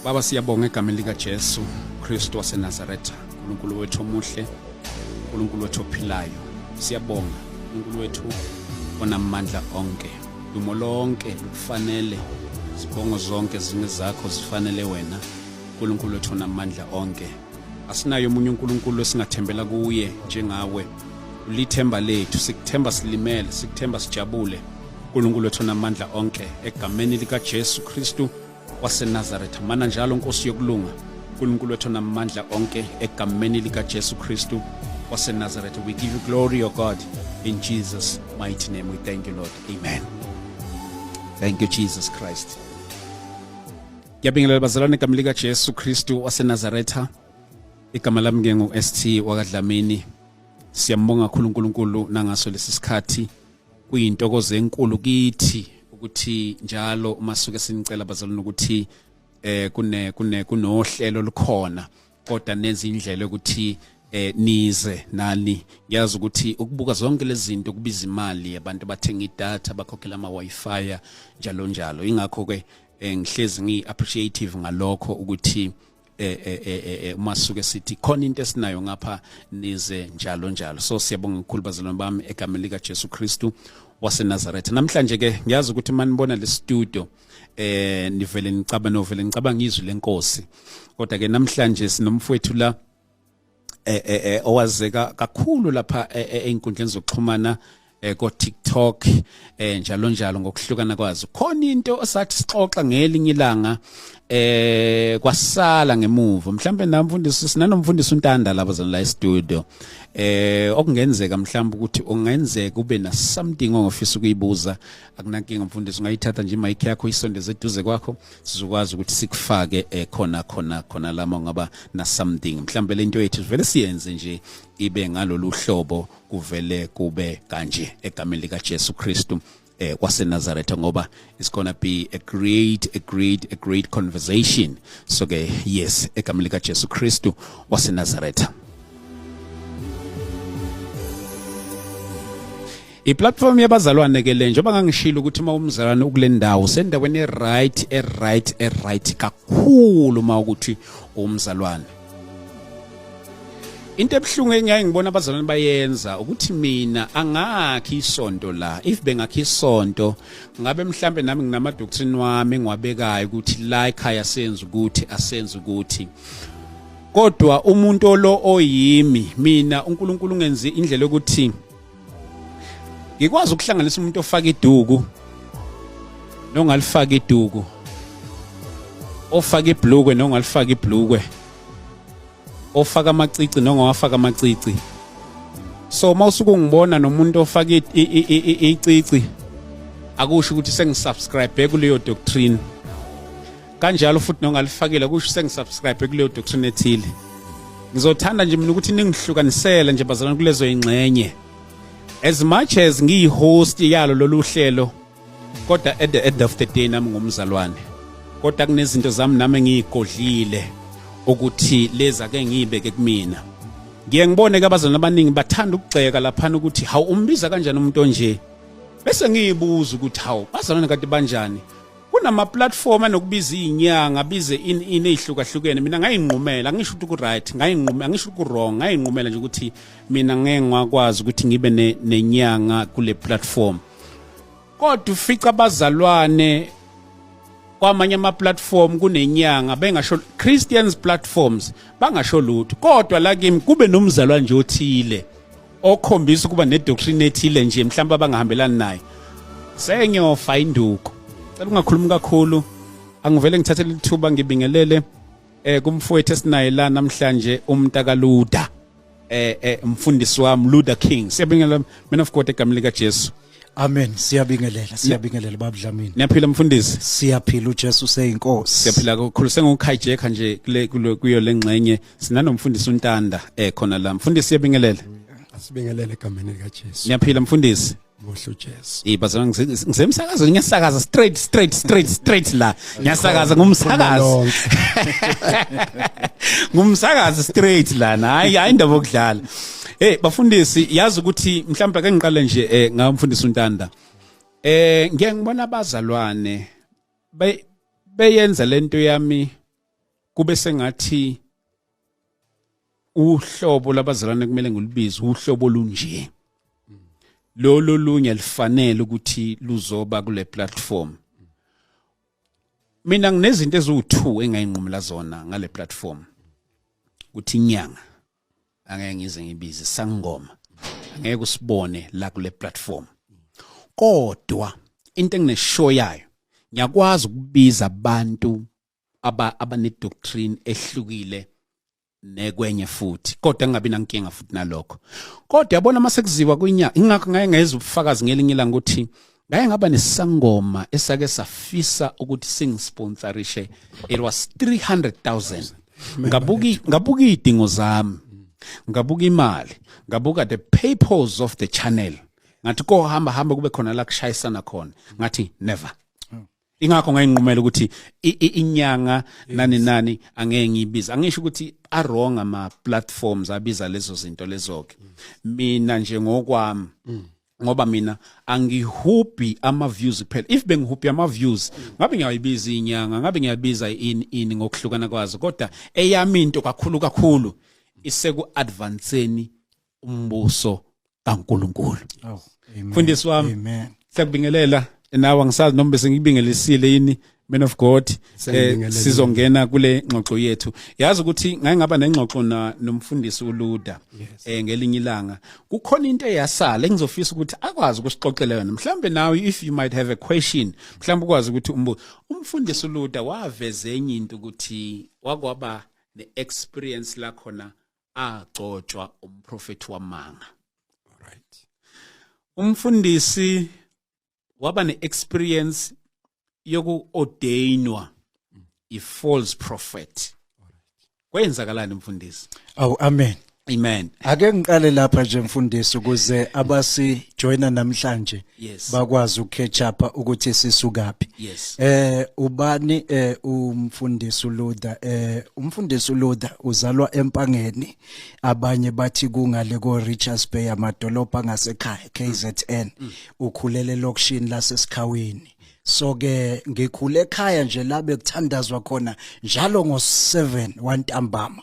Baba, siyabonga egameni likaJesu Kristu waseNazaretha, uNkulunkulu wethu omuhle, uNkulunkulu wethu ophilayo. Siyabonga uNkulunkulu wethu onamandla onke. Dumo lonke lukufanele, zibongo zonke zingezakho, zifanele wena, uNkulunkulu wethu onamandla onke. Asinayo omunye uNkulunkulu esingathembela kuye njengawe. Ulithemba lethu, sikuthemba silimele, sikuthemba sijabule. uNkulunkulu wethu onamandla onke, egameni likaJesu Kristu waseNazaretha, mana njalo Nkosi yokulunga, uNkulunkulu wethu onamandla onke, egameni likaJesu Kristu waseNazaretha. We give you glory, O God, in Jesus' mighty name we thank you, Lord. Amen. Thank you, Jesus Christ. Ngiyabingelela bazalwane egameni likaJesu Kristu waseNazaretha. Igama lami ke ngu-ST wakaDlamini. Siyambonga kakhulu uNkulunkulu nangaso lesi sikhathi. Kuyintokozo enkulu kithi ukuthi njalo uma suke sinicela bazalwane ukuthi kune kune kunohlelo olukhona, kodwa nenza indlela yokuthi nize nani. Ngiyazi ukuthi ukubuka zonke lezi zinto kubiza imali, abantu bathenga idatha, bakhokhela ama wifi, njalo njalo. Ingakho ke ngihlezi ngi appreciative ngalokho ukuthi uma suke sithi khona into esinayo ngapha, nize njalo njalo. So siyabonga kakhulu bazalwane bami egameni lika Jesu Kristu waseNazaretha. Namhlanje ke ngiyazi ukuthi manibona le studio nivele nicaba novele ngicabanga izwi lenkosi, kodwa ke namhlanje sinomfowethu la owazeka kakhulu lapha einkundleni zokuxhumana, ko TikTok, njalo njalo ngokuhlukana kwazo. Khona into osathi sixoxa ngelinye ilanga kwasala ngemuva. Mhlambe namfundisi, sinanomfundisi uNtanda lapha zona la e-studio, okungenzeka mhlawumbe ukuthi ungenzeka ube na something ongofisa ukuyibuza. Akunankinga mfundisi, ungayithatha nje imic yakho, isondeze eduze kwakho, sizokwazi ukuthi sikufake khona khona khona lama ungaba na something. Mhlambe lento yethu vele siyenze nje ibe ngalolu hlobo, kuvele kube kanje egameni lika Jesu Kristu waseNazaretha, ngoba it's gonna be a great, a great, a great conversation. So ke yes, egameni lika Jesu Kristu waseNazaretha. I-platform yabazalwane ke le, njengoba ngangishilo ukuthi uma umzalwane ukule ndawo, sendaweni e-right, e-right, e-right kakhulu uma ukuthi umzalwane. Into ebuhlungu engiyaye ngibona abazalwane bayenza ukuthi mina angakhi isonto la. If bengakhi isonto, ngabe mhlambe nami nginama doctrine wami engiwabekayo ukuthi la ekhaya senza ukuthi, asenze ukuthi. Kodwa umuntu olo oyimi mina, uNkulunkulu ungenzi indlela yokuthi ngikwazi ukuhlanganisa umuntu ofaka iduku nongalifaka iduku, ofaka ibhlukwe nongalifaka ibhlukwe, ofaka amacici nongawafaka amacici. So uma usuke ungibona nomuntu ofaka icici, akusho ukuthi sengisubscribe kuleyo doctrine. Kanjalo futhi nongalifakile, kusho sengisubscribe kuleyo doctrine ethile. Ngizothanda nje mina ukuthi ningihlukanisele nje bazalwane kulezo ingxenye. As much as ngiyi-host yalo lolu hlelo, kodwa at the end of the day nami ngumzalwane, kodwa kunezinto zami nami engiyigodlile ukuthi lezi ake ngiyibeke kumina. Ngiye ngibone ke abazalwane abaningi bathanda ukugxeka laphana ukuthi hawu, umbiza kanjani umuntu onje? Bese ngiyibuza ukuthi hawu, bazalwane kanti banjani? Kunama platform anokubiza izinyanga, abize in in ezihlukahlukene. Mina ngayinqumela, angisho ukuthi ku right, ngayinqumela, angisho ukuthi ku wrong, ngayinqumela nje ukuthi mina ngeke ngakwazi ukuthi ngibe nenyanga kule platform. Kodwa ufica abazalwane kwamanye ama platform kunenyanga, bengasho, Christians platforms, bangasho lutho, kodwa la kimi kube nomzalwane nje othile okhombisa ukuba nedoctrine ethile nje mhlawumbe abangahambelani naye, sengiyofa induku. Cela ungakhulumi kakhulu, angivele ngithathe lithuba ngibingelele kumfowethu esinaye la namhlanje, umntakaLuda, mfundisi wami Luda King. Siyabingelela, man of God, egameni lika Jesu. Amen. Siyabingelela, siyabingelela baba Dlamini. Niyaphila mfundisi? Siyaphila, uJesu useyinkosi. Siyaphila kakhulu. Sengiwukhayijeka nje kule kuyo lengxenye. Sinanomfundisi uNtanda khona la. Mfundisi, siyabingelela. Asibingelele egameni lika Jesu. Niyaphila mfundisi? Muhle uJesu. Eh bazalwane, ngisemsakazweni, ngiyasakaza straight, straight, straight, straight la. Ngiyasakaza, ngumsakazi. Ngumsakazi straight lana. Hayi, hayi, indaba okudlala. Hey bafundisi, yazi ukuthi mhlawumbe ake ngiqale nje ngamfundisi uNtanda. Ngiye ngibona abazalwane beyenza lento yami. Kube sengathi uhlobo labazalwane kumele ngilibize uhlobo olunje. Lolo lunye lifanele ukuthi luzoba kule platform. Mina nginezinto eziwu2 engayinqumula zona ngale platform. Ukuthi inyanga angeke ngize ngibize sangoma, angeke usibone la kule platform. Kodwa into engineshow yayo, ngiyakwazi ukubiza abantu abane doctrine ehlukile nekwenye futhi, kodwa ngingabi nankinga futhi nalokho. Kodwa yabona mase kuziwa kwinyanga, ingakho ngaye ngeza ubufakazi ngelinye ilanga ukuthi ngaye ngaba nesangoma esake safisa ukuthi singisponsorishe. It was 300,000. Ngabuka idingo zami, ngabuka imali, ngabuka the purpose of the channel, ngathi kohamba hamba kube khona la kushayisana khona, ngathi never. Ingakho ngayinqumela ukuthi inyanga nani nani angeke ngiyibize. Angisho ukuthi a wrong ama platforms abiza lezo zinto lezo ke, mina nje ngokwami, ngoba mina angihubhi ama views kuphela. If bengihubhi ama views, ngabe ngiyayibiza inyanga, ngabe ngiyabiza ini ini ngokuhlukana kwazo, kodwa eyami into kakhulu kakhulu iseku advanceni umbuso kaNkuluNkulu. Oh, amen. Mfundisi wami. Amen. Siyakubingelela nawe, angisazi noma bese ngikubingelisile yini, man of God. Siyakubingelela. Sizongena kule ngxoxo yethu. Yazi ukuthi ngake ngaba nengxoxo na nomfundisi uLuda ngelinye ilanga. Kukhona into eyasala engizofisa ukuthi akwazi ukusixoxela yona. Mhlambe nawe, if you might have a question, mhlambe ukwazi ukuthi umbuzo. Umfundisi uLuda waveza enye into ukuthi wakwaba ne-experience la khona agcotshwa umprofeti wamanga. Umfundisi waba ne-experience yoku-ordainwa i-false prophet. Kwenzakalani, mfundisi? Awu, amen. Amen. Ake ngiqale lapha nje, mfundisi, ukuze abasi joina namhlanje bakwazi ukucatch up ukuthi sisukaphi. Ubani umfundisi uLuther? Umfundisi uLuther uzalwa eMpangeni, abanye bathi kungale ko Richards Bay, amadolobha ngasekhaya KZN. Ukhulele elokishini laseSikhawini. So ke ngikhule ekhaya nje la bekuthandazwa khona njalo ngo7 wantambama,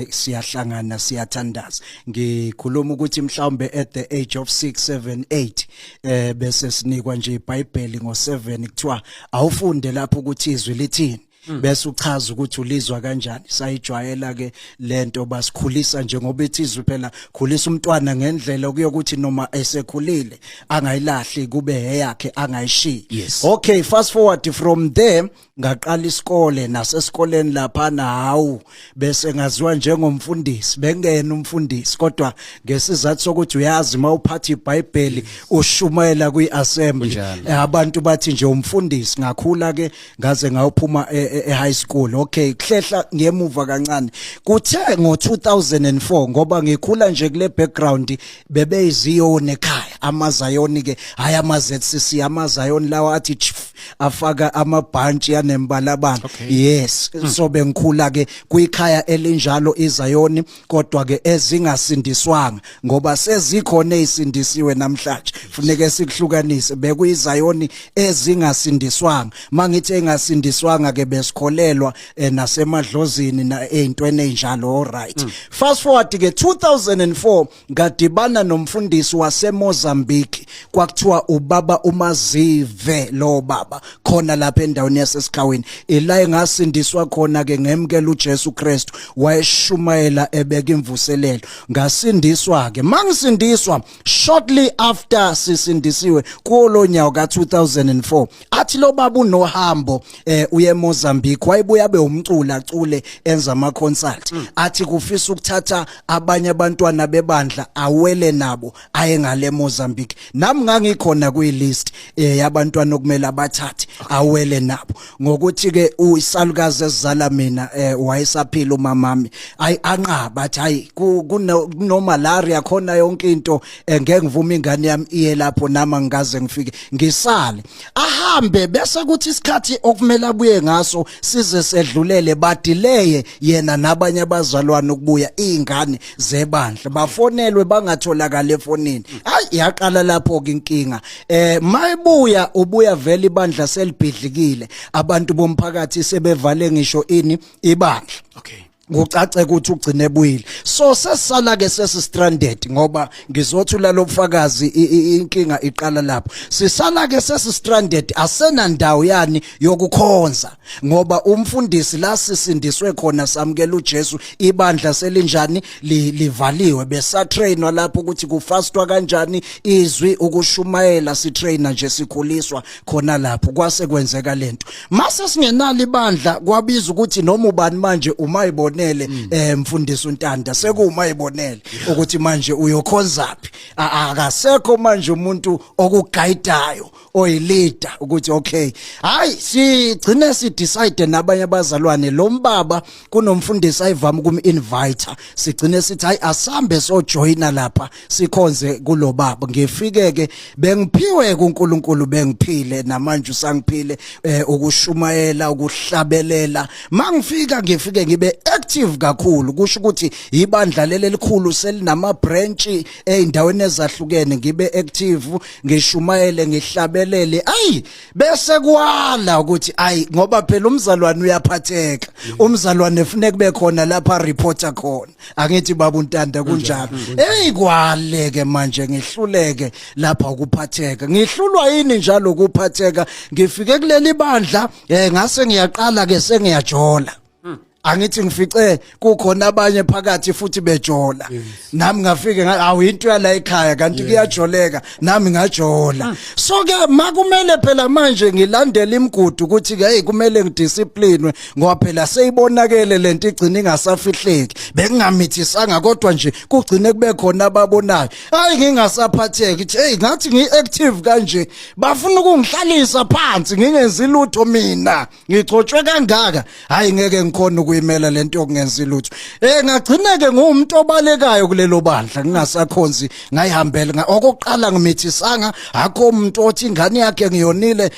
siyahlangana siyathandaza. Ngikhuluma ukuthi mhlawumbe at the age of 6, 7, 8 bese sinikwa nje iBhayibheli ngo7, kuthiwa awufunde lapho ukuthi izwi lithini, bese uchaza ukuthi ulizwa kanjani. Sayijwayela ke lento, basikhulisa nje ngoba ithi izwi phela, khulisa umntwana ngendlela kuyokuthi noma esekhulile angayilahli, kube eyakhe, angayishiyi. Okay, fast forward from there, ngaqala isikole, nasesikoleni lapha hawu, bese ngaziwa njengomfundisi. Bengena umfundisi, kodwa ngesizathu sokuthi uyazi mawuphatha iBhayibheli ushumayela kwiassembly, abantu bathi nje umfundisi. Ngakhula ke ngaze ngawuphuma e-high school. Okay, kuhlehla ngemuva kancane, kuthe ngo2004, ngoba ngikhula nje kule background, bebeyiziyoni ekhaya, amazayoni ke, hayi ama ZCC, amazayoni lawa athi chif, afaka amabhantshi anembalabala. Yes, so bengikhula ke kwikhaya elinjalo, izayoni, kodwa ke ezingasindiswanga, ngoba sezikhona ezisindisiwe namhlanje, funeke sikuhlukanise. Bekuyizayoni ezingasindiswanga. Mangithi engasindiswanga ke, besikholelwa nasemadlozini na ezintweni ezinjalo. All right, fast forward ke 2004, ngadibana nomfundisi waseMozambique, kwakuthiwa ubaba uMazive lo baba, khona lapha endaweni yaseSikhawini, ila engasindiswa khona ke, ngemkela uJesu Kristu. Wayeshumayela ebeka imvuselelo, ngasindiswa ke. Mangisindiswa, shortly after sisindisiwe kulo nyaka ka2004, athi lo baba unohambo uye eMozambique. Wayebuya abe umcula, acule, enza ama concert. Athi kufisa ukuthatha abanye abantwana bebandla awele nabo aye ngale Mozambique. Nami ngangikhona kwi list yabantwana okumele abathathe awele nabo, ngokuthi ke uyisalukazi esizala mina wayesaphila uma. umamami. Ayi, anqaba, athi hayi, kuno malaria khona, yonke into, ngeke ngivume ingane yami iye lapho, nama ngikaze ngifike ngisale. Ahambe, bese kuthi isikhathi okumele abuye ngaso size sedlulele, badeleye yena nabanye abazalwane ukubuya, izingane zebandla bafonelwe bangatholakala efonini. Hayi, yaqala lapho ke inkinga. Mayibuya, ubuya vele ibandla selibhidlikile, abantu bomphakathi sebevale ngisho ini ibandla. Kucace ukuthi ugcine ebuyile, so sesala ke sesi stranded, ngoba ngizothula lobufakazi, inkinga iqala lapho. Sisala ke sesi stranded, asenandawo yani yokukhonza, ngoba umfundisi la sisindiswe khona, samukela uJesu, ibandla selinjani? Livaliwe. Besatrainwa lapho ukuthi kufastwa kanjani, izwi, ukushumayela, sitrainer nje, sikhuliswa khona lapho. Kwase kwenzeka lento, mase singenalo ibandla, kwabiza ukuthi noma ubani manje umayibonele. Mfundisi uNtanda, sekuwumayibonele ukuthi manje uyokhonzaphi. Akasekho manje umuntu okuguidayo, oyileader, ukuthi okay. Hayi, sigcine si decide nabanye abazalwane, lo mbaba kunomfundisi ayivama ukum invite, sigcine sithi hayi, asambe so joina lapha, sikhonze kulo baba. Ngifike ke, bengiphiwe kuNkulunkulu, bengiphile namanje usangiphile, ukushumayela, ukuhlabelela. Mangifika, ngifike ngibe active kakhulu, kusho ukuthi ibandla leli elikhulu selinama branch eindaweni ezahlukene, ngibe active, ngishumayele, ngihlabelele. Ayi, bese kwala ukuthi ayi, ngoba phela umzalwane uyaphatheka, umzalwane kufuneka kube khona lapha reporter khona, angithi baba uNtanda kunjalo? Hey, kwaleke manje ngihluleke lapha ukuphatheka. Ngihlulwa yini njalo ukuphatheka? Ngifike kuleli bandla, ngase ngiyaqala ke sengiyajola. Angithi ngifice kukhona abanye phakathi futhi bejola, nami ngafike, awu, into yala ekhaya kanti kuyajoleka, nami ngajola. So ke makumele phela manje ngilandele imigudu ukuthi ke hey, kumele ngidisciplinwe, ngoba phela seyibonakele lento, igcina ingasafihleki. Bengingamithisanga, kodwa nje kugcine kube khona ababonayo. Hayi, ngingasaphatheki, ithi hey, ngathi ngi-active kanje, bafuna ukungihlalisa phansi ngingenzi lutho, mina ngigcotshwe kangaka. Hayi, ngeke ngikhona ukuyimela lento yokungenzi lutho. Ngagcina ke ngumuntu obalekayo kulelo bandla, ngingasakhonzi, ngayihambela. Okokuqala ngimithisanga, akho umuntu othi ingane yakhe ngiyonile,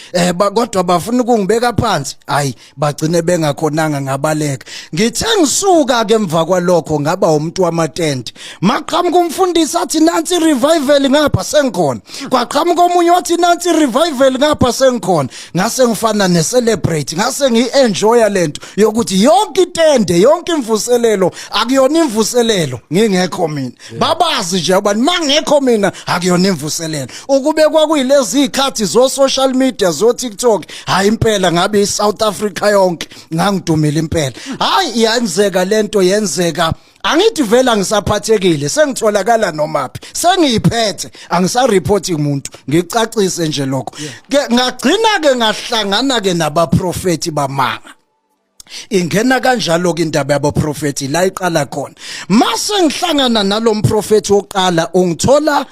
kodwa bafuna ukungibeka phansi. Hayi, bagcine bengakhonanga, ngabaleka. Ngithe ngisuka ke emva kwalokho, ngaba umuntu wamatende. Maqhamuka umfundisi athi nansi revival ngapha, sengikhona. Kwaqhamuka omunye wathi nansi revival ngapha, sengikhona. Ngase ngifana ne-celebrate, ngase ngiyi-enjoya lento yokuthi yonke itende, yonke imvuselelo akuyona imvuselelo ngingekho mina. Babazi nje abantu, mangekho mina akuyona imvuselelo. Ukube kwakuyilezi ikhathi zo social media, zo TikTok, hayi impela ngabe iSouth Africa yonke ngangidumile impela. Hayi, yenzeka lento, yenzeka. Angithi vela ngisaphathekile, sengitholakala nomaphi, sengiyiphethe, angisareport umuntu, ngicacise nje lokho ke. Ngagcina ke ngahlangana ke nabaprofeti bamanga. Ingena kanjalo ke indaba yabaprofeti la iqala khona. Mase ngihlangana nalomprofeti wokuqala, ungithola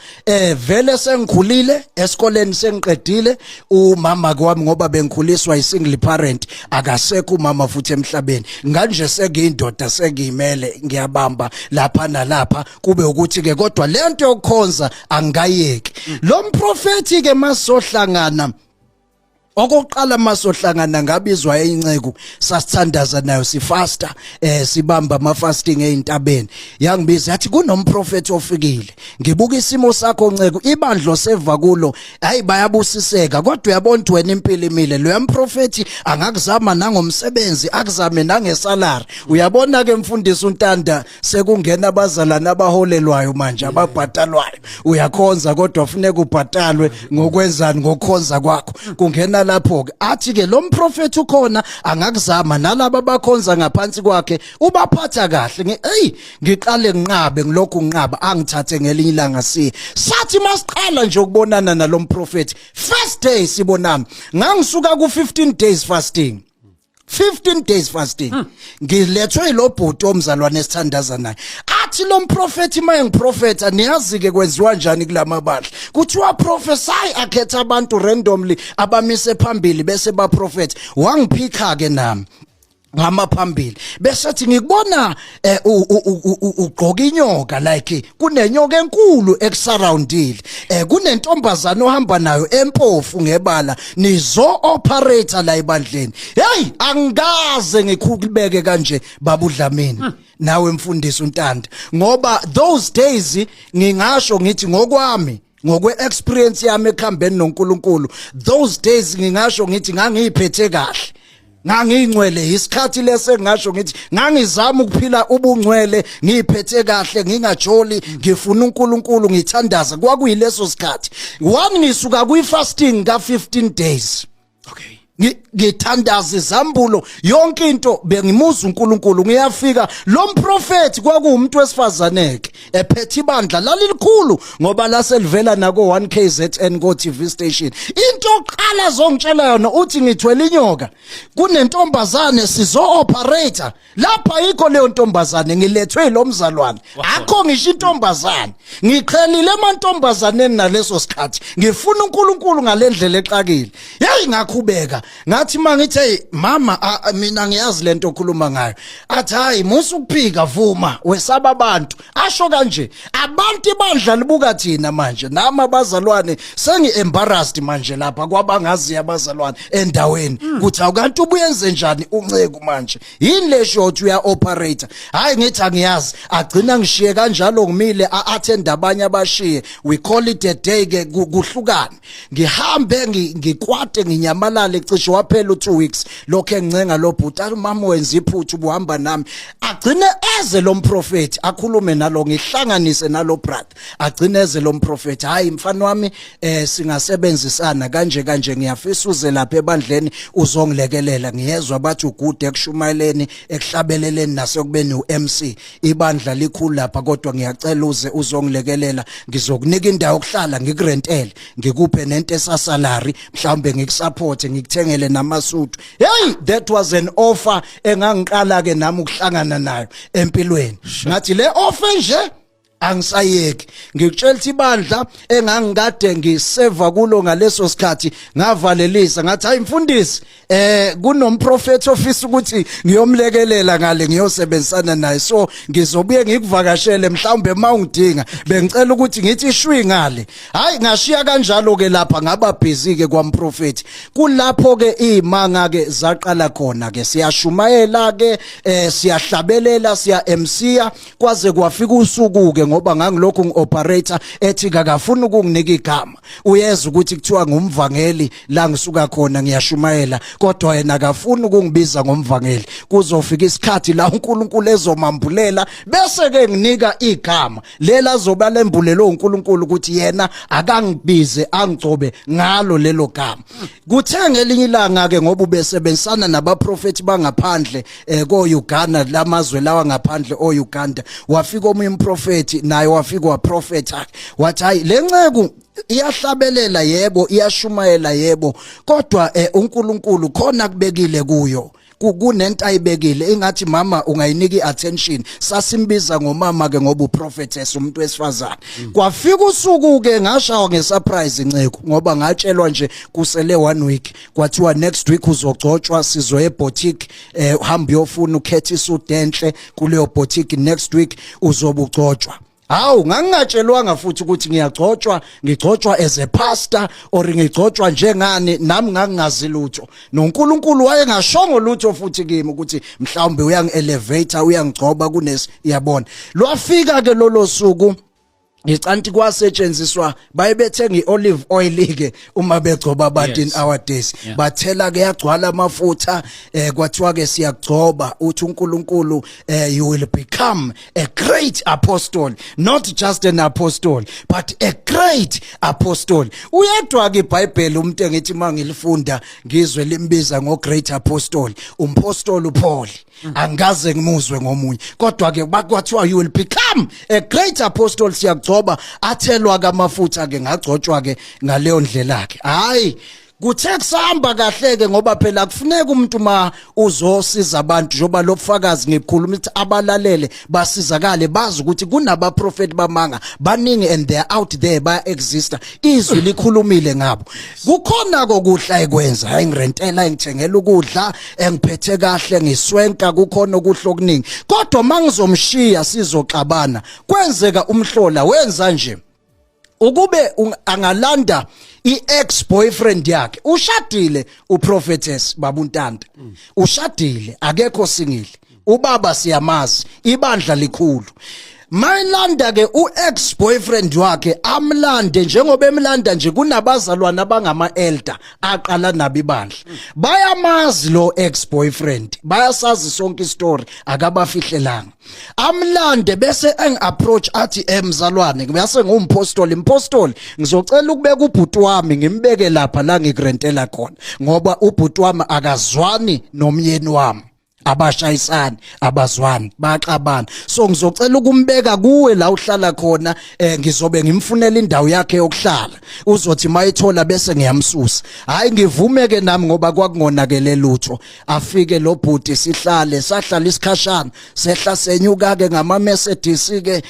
vele sengikhulile, esikoleni sengiqedile. Umama kwami, ngoba bengikhuliswa i-single parent, akasekho umama futhi emhlabeni, nganje sengiyindoda, sengiyimele, ngiyabamba lapha nalapha, kube ukuthi ke kodwa lento yokukhonza angayeki. Lo mprofeti ke masohlangana okokuqala, masohlangana, ngabizwa inceku, sasithandaza nayo, sifasta, sibamba ama fasting eintabeni. Yangibiza yathi kunomprofeti ofikile. Ngibuka isimo sakho nceku, ibandlo seva kulo, hayi, bayabusiseka, kodwa uyabona ukuthi wena impilo imile. Lo mprofeti angakuzama nangomsebenzi, akuzame nangesalary. Uyabona ke mfundisi uNtanda, sekungena abazalwane abaholelwayo manje, ababhatalwayo. Uyakhonza kodwa funeka ubhatalwe ngokwenzani? Ngokukhonza kwakho. Kungena lapho ke, athi ke lo mprofeti ukhona, angakuzama nalabo abakhonza ngaphansi kwakhe, ubaphatha kahle. Hey, ngiqale nginqabe, ngilokhu nginqaba. Angithathe ngelinye ilanga siye, sathi masiqala nje ukubonana nalomprofeti, first day sibonana, ngangisuka ku 15 days fasting, 15 days fasting, ngilethwe lo bhuti omzalwane esithandaza naye. Athi lo mprofeti maye ngiprofeta, niyazi ke kwenziwa njani kulamabandla, kuthiwa prophesy, akhetha abantu randomly, abamise phambili, bese baprofet. Wangiphika ke nami. Ngama phambili bese athi ngikubona ugqoka inyoka, like kunenyoka enkulu ekusurroundile, kunentombazana ohamba nayo empofu ngebala, nizo operate la ebandleni. Hey, angikaze ngikhulubeke kanje, babudlamini, nawe mfundisi uNtanda, ngoba those days ngingasho ngithi ngokwami, ngokwe experience yami ekuhambeni noNkulunkulu, those days ngingasho ngithi ngangiyiphethe kahle, ngangiyingcwele. Isikhathi lese ngingasho ngithi ngangizama ukuphila ubungcwele, ngiyiphethe kahle, ngingajoli, ngifuna uNkulunkulu, ngithandaza. Kwakuyileso sikhathi one ngisuka kwi fasting ka 15 days. Ngithandaza izambulo, yonke into, bengimuza uNkulunkulu. Ngiyafika, lo mprofeti kwakuwumuntu wesifazaneke ephethe ibandla lalilikhulu, ngoba laselivela nako 1 KZN ko TV station. Into oqala zongitshela yona uthi ngithwele inyoka, kunentombazane, sizo operate lapha. Yikho leyo ntombazane ngilethwe lo mzalwane, akho ngisho intombazane. Ngiqhelile emantombazaneni naleso sikhathi, ngifuna uNkulunkulu ngalendlela exakile. Hey, ngakhubeka, ngathi mangithi, "Hey mama, mina ngiyazi lento okhuluma ngayo." Athi, "Hayi, musu ukuphika, vuma, wesaba abantu." Asho kanje abantu, ibandla libuka thina manje, nami abazalwane sengi embarrassed manje lapha kwabangazi abazalwane endaweni kuthi awukanti ubuyenze njani unceku manje, yini le shot uya operate? Hayi, ngithi angiyazi. Agcina ngishiye kanjalo ngimile, attend abanye abashiye, we call it a day ke, kuhlukane. Ngihambe ngikwate, nginyamalale, cishe waphela u2 weeks lokho engincenga lo bhuti, athi, "Mama, wenza iphutha, ubuhamba nami." Agcine eze lo mprofeti, akhulume nalo, ngihlanganise nalo brother, agcine eze lo mprofeti, "Hayi mfana wami, singasebenzisana kanje kanje, ngiyafisa uze lapha ebandleni uzongilekelela. Ngiyezwa bathi ugude ekushumayeleni, ekuhlabeleleni nasekubeni uMC. Ibandla likhulu lapha, kodwa ngiyacela uze uzongilekelela. Ngizokunika indawo yokuhlala, ngikurentele, ngikuphe nento esasalary, mhlawumbe ngikusupport, ngikuthengele namasudu." Hey, that was an offer engangiqala ke nami ukuhlangana nayo empilweni. Ngathi le offer nje angisayeki. Ngikutshela ukuthi ibandla engangikade ngiseva kulo ngaleso sikhathi ngavalelisa, ngathi, "Hayi mfundisi, kunomprofeti ofisa ukuthi ngiyomlekelela ngale, ngiyosebenzisana naye, so ngizobuye ngikuvakashele mhlawumbe mawungidinga, bengicela ukuthi ngithi shwi ngale." Hayi, ngashiya kanjalo ke lapha, ngaba busy ke kwamprofeti. Kulapho ke imanga ke zaqala khona ke, siyashumayela ke, siyahlabelela, siya MC, kwaze kwafika usuku ke, ngoba ngangilokhu ngioperate, ethi kakafuni ukunginika igama. Uyeza ukuthi kuthiwa ngumvangeli la ngisuka khona, ngiyashumayela, kodwa yena akafuni ukungibiza ngomvangeli. Kuzofika isikhathi la uNkulunkulu ezomambulela, bese ke nginika igama lela azoba lembulelo uNkulunkulu ukuthi yena akangibize, angigcobe ngalo lelo gama. Kuthe ngelinye ilanga ke, ngoba ubesebenzisana nabaprofeti bangaphandle, ko Uganda, lamazwe lawa ngaphandle o Uganda, wafika omunye umprofeti naye, wafika waprofeta, wathi, "Hayi, lenceku iyahlabelela yebo, iyashumayela yebo, kodwa uNkulunkulu khona kubekile kuyo, kunento ayibekile, ingathi mama ungayinika iattention." Sasimbiza ngomama ke ngoba uprophetess, umuntu wesifazane. Kwafika usuku ke ngashawa ngesurprise inceko, ngoba ngatshelwa nje kusele one week, kwathiwa next week uzogcotshwa, sizoye eboutique, uhamba uyofuna, ukhetha isuit enhle kuleyo boutique, next week uzobe ugcotshwa. Hawu, ngangingatshelwanga futhi ukuthi ngiyagcotshwa, ngigcotshwa as a pastor or ngigcotshwa njengani. Nami ngangingazi lutho, noNkulunkulu wayengashongo lutho futhi kimi ukuthi mhlawumbe uyangi-elevate, uyangigcoba kunes yabona. Lwafika ke lolo suku, ngicanti kwasetshenziswa, baye bethenga iolive oil ke uma begcoba abantu in our days. Bathela ke, yagcwala amafutha, kwathiwa ke siyagcoba, uthi uNkulunkulu, "You will become a great apostle, not just an apostle but a great apostle." Uyedwa ke iBhayibheli umuntu engithi mangilifunda ngizwe limbiza ngo great apostle, umpostoli uPaul. Angikaze ngimuzwe ngomunye, kodwa ke bakwathiwa, "You will become a great apostle, siyagcoba." Athelwa kamafutha ke, ngagcotshwa ke ngaleyo ndlela ke. Hayi. Kuthe kusahamba kahle ke, ngoba phela kufuneka umuntu ma uzosiza abantu, njengoba lobufakazi ngikhuluma ukuthi abalalele basizakale, bazi ukuthi kunabaprofeti bamanga baningi and they are out there, baya exista, izwi likhulumile ngabo. Kukhona kokudla ekwenza, hayi, ngirentela, ngithengela ukudla, engiphethe kahle, ngiswenka, kukhona okuhle okuningi, kodwa mangizomshiya sizoxabana. Kwenzeka umhlola, wenza nje ukube angalanda i-ex boyfriend yakhe. Ushadile uProphetess Babuntanta, ushadile, akekho single, ubaba siyamazi, ibandla likhulu. Mayilanda ke u-ex boyfriend wakhe, amlande njengoba emlanda nje, kunabazalwana abangama elder aqala nabo ibandla, bayamazi lo ex boyfriend, bayasazi sonke istory, akabafihlelanga. Amlande bese engi-approach athi, "Emzalwane, ngiyase ngumpostoli, impostoli, ngizocela ukubeka ubhuti wami, ngimbeke lapha la ngikurentela khona, ngoba ubhuti wami akazwani nomyeni wami, abashayisani, abazwani, baxabana, so ngizocela ukumbeka kuwe la uhlala khona. Ngizobe ngimfunela indawo yakhe yokuhlala, uzothi mayithola bese ngiyamsusa." Hayi, ngivume ke nami ngoba kwakungonakele lutho. Afike lo bhuti, sihlale, sahlala isikhashana, sehla senyuka ke ngama Mercedes ke,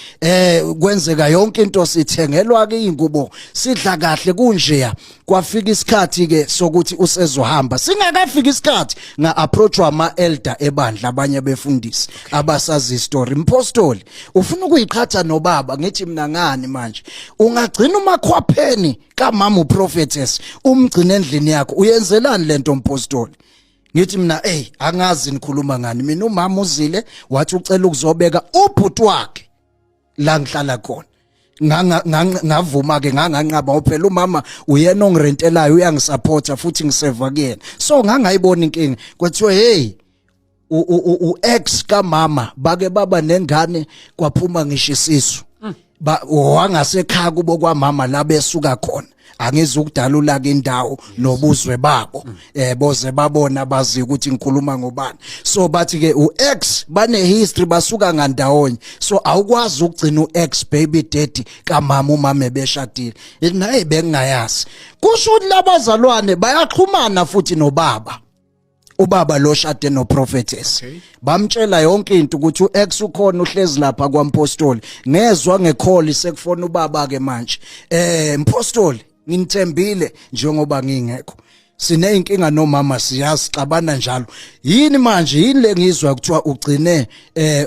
kwenzeka yonke into, sithengelwa ke ingubo, sidla kahle kunjeya. Kwafika isikhathi ke sokuthi usezohamba. Singakafika isikhathi, nga approachwa ama elder ebandla, abanye befundisi abasazi story. "Mpostoli, ufuna ukuyiqhatha nobaba?" Ngithi mina, "Ngani manje? Ungagcina umakhwapheni kamama uProphetess, umgcine endlini yakho, uyenzelani lento, mpostoli?" Ngithi mina, "Hey, angazi nikhuluma ngani mina. Umama uzile wathi ucela ukuzobeka ubhuti wakhe la ngihlala khona." Ngavuma ke, nganganqaba phela, umama uyena ongirentelayo, uyangisupporta futhi ngiseva kuyena, so ngangayibona inkinga. Kwathiwa, "Hey, u ex kamama bake baba nengane, kwaphuma ngisho isisu." Ba wangasekhaya kubo kwamama la besuka khona, angizukudalula ke indawo nobuzwe babo, boze babona, bazi ukuthi ngikhuluma ngobani. So bathi ke uex bane history, basuka ngandawonye, so awukwazi ukugcina uex baby daddy kamama, umama ebeshadile. Naye bengingayazi. Kusho ukuthi labazalwane bayaxhumana futhi nobaba, ubaba lo shade no prophetess, bamtshela yonke into ukuthi uex ukhona, uhlezi lapha kwampostoli. Ngezwa ngecall sekufona ubaba ke manje, "Mpostoli, nginithembile njengoba ngingekho, sineyinkinga nomama, siyasixabana njalo. Yini manje, yini lengizwa kuthiwa ugcine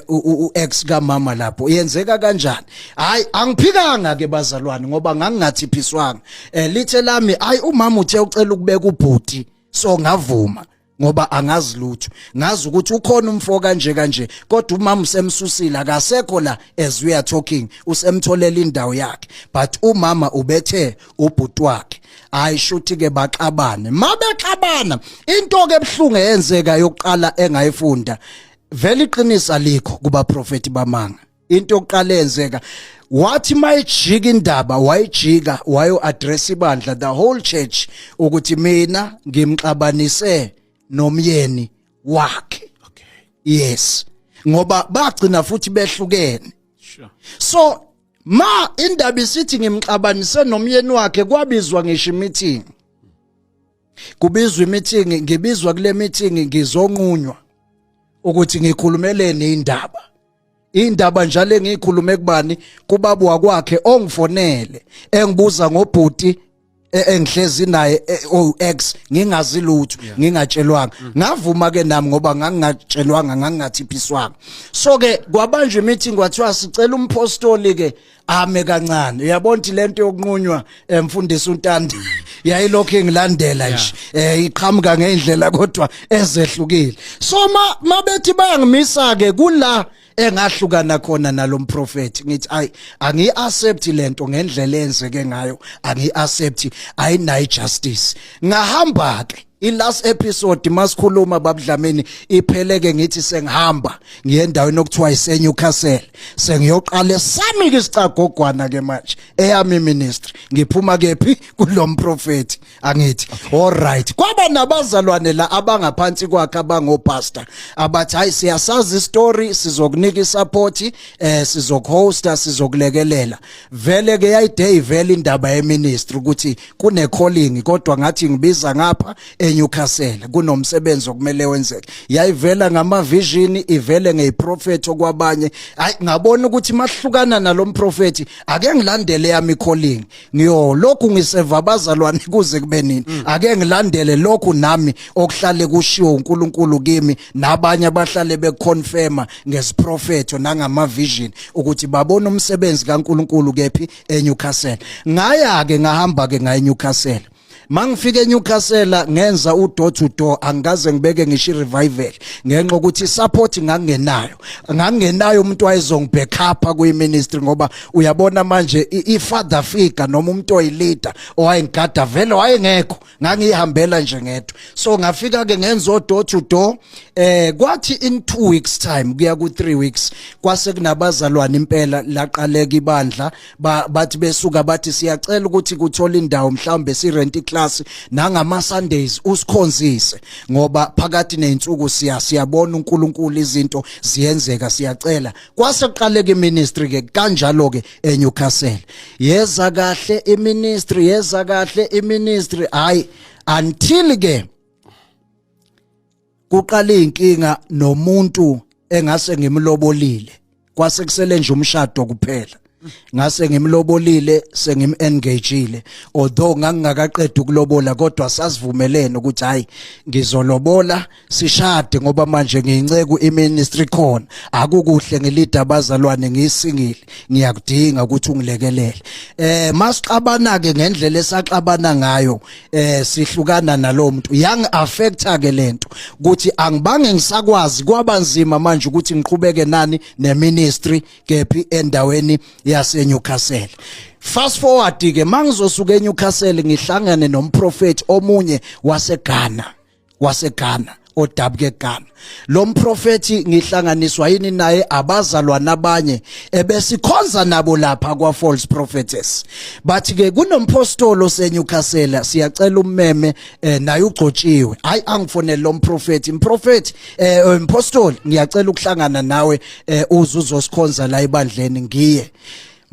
uex kamama lapho, yenzeka kanjani?" Hayi, angiphikanga ke bazalwane, ngoba ngangingathiphiswanga. Lithe lami, "Hayi, umama uthe ucela ukubeka ubhuti." So ngavuma ngoba angazi lutho, ngazi ukuthi ukhona umfo kanje kanje, kodwa umama usemsusile, akasekho la as we are talking, usemtholela indawo yakhe, but umama ubethe ubhuti wakhe. Hayi, shuthi ke baxabane. Mabexabana, into ke ebhlungu eyenzeka yokuqala engayifunda, vele iqinisa likho kuba prophet bamanga. Into yokuqala eyenzeka, wathi mayijika indaba, wayijika wayo address ibandla, the whole church, ukuthi mina ngimxabanise nomyeni wakhe. Yes, ngoba bagcina futhi behlukene. So ma indaba isithi ngimxabanise nomyeni wakhe, kwabizwa ngisho meeting, kubizwa imeeting, ngibizwa kule meeting, ngizonqunywa ukuthi ngikhulumelene indaba, indaba njalo engiyikhulume kubani, kubaba wakwakhe ongifonele engibuza ngobhuti engihlezi naye o ex, ngingazi lutho, ngingatshelwanga. Ngavuma ke nami ngoba ngangingatshelwanga, ngangingathiphiswanga. So ke kwabanjwa meeting, kwathiwa sicela umpostoli ke ame kancane. Uyabona ukuthi lento yokunqunywa, emfundisi uNtandi, yayilokhu ingilandela nje, iqhamuka ngeindlela kodwa ezehlukile. So ma mabethi bayangimisa ke, kula engahlukana khona nalomprofeti. Ngithi, "Ayi, angi accept lento ngendlela enzeke ngayo, angi accept, ayinayo justice." Ngahamba ke. I last episode masikhuluma babudlamini ipheleke ngithi sengihamba ngiye endaweni okuthiwa ise Newcastle, sengiyoqala sami ke isicagogwana ke manje eyami ministry. Ngiphuma kephi? Kulomprofeti, angithi? All right, kwaba nabazalwane la abangaphansi kwakhe abangopastor abathi, "Hayi, siyasazi story, sizokunika isupport, sizokuhosta, sizokulekelela." Vele ke yayide ivele indaba yeministry ukuthi kune calling, kodwa ngathi ngibiza ngapha eNewcastle kunomsebenzi okumele wenzeke. Yayivela ngama vision, ivele ngeyiprophet okwabanye. Hayi, ngabona ukuthi mahlukana nalomprofeti, ake ngilandele yami calling. Ngiyo lokhu ngiseva abazalwane kuze kube nini? Ake ngilandele lokhu nami okuhlale kushiwo uNkulunkulu kimi nabanye abahlale beconfirma ngesiprofetho nangama vision ukuthi babona umsebenzi kaNkulunkulu kephi? ENewcastle. Ngaya ke, ngahamba ke ngaya eNewcastle. Mangifika eNewcastle ngenza u door to door, angikaze ngibeke ngisho revival ngenxa ukuthi support ngangenayo, ngangenayo umuntu wayezongibackup kwi ministry, ngoba uyabona manje i father figure noma umuntu oyileader owayengigada vele wayengekho, ngangihambela nje ngedwa. So ngafika ke ngenza door to door. Kwathi in 2 weeks time kuya ku 3 weeks kwase kunabazalwane impela laqaleka ibandla. Bathi besuka bathi, "Siyacela ukuthi kuthola indawo, mhlawumbe si rent iclass nangama Sundays usikhonzise, ngoba phakathi nezinsuku siyabona uNkulunkulu, izinto ziyenzeka, siyacela." Kwase kuqaleka iministry ke kanjalo ke eNewcastle. Yeza kahle iministry, yeza kahle iministry, hayi, until ke kuqala inkinga nomuntu engase ngimlobolile. Kwase kusele nje umshado kuphela. Ngase ngimlobolile, sengim-engageile, although ngangingakaqedi ukulobola, kodwa sasivumelene ukuthi hayi, ngizolobola sishade, ngoba manje ngiyinceku iministry khona, akukuhle ngilida abazalwane ngiyisingle, ngiyakudinga ukuthi ungilekelele. Masixabana ke ngendlela esaxabana ngayo, sihlukana nalomuntu. Yang affecta ke lento ukuthi angibange ngisakwazi, kwabanzima manje ukuthi ngiqhubeke nani neministry kephi? Endaweni yase Newcastle. Fast forward ke, mangizosuka eNewcastle ngihlangane nomprofeti omunye waseGhana, waseGhana, odabuke eGhana. Lo mprofeti ngihlanganiswa yini naye? Abazalwana abanye ebesikhonza nabo lapha kwa false prophetess bathi ke kunompostolo seNewcastle, siyacela ummeme, naye ugcotshiwe. Hayi, angifonele lo mprofeti. "Mprofeti, mpostoli, ngiyacela ukuhlangana nawe, uze uzosikhonza la ebandleni." Ngiye.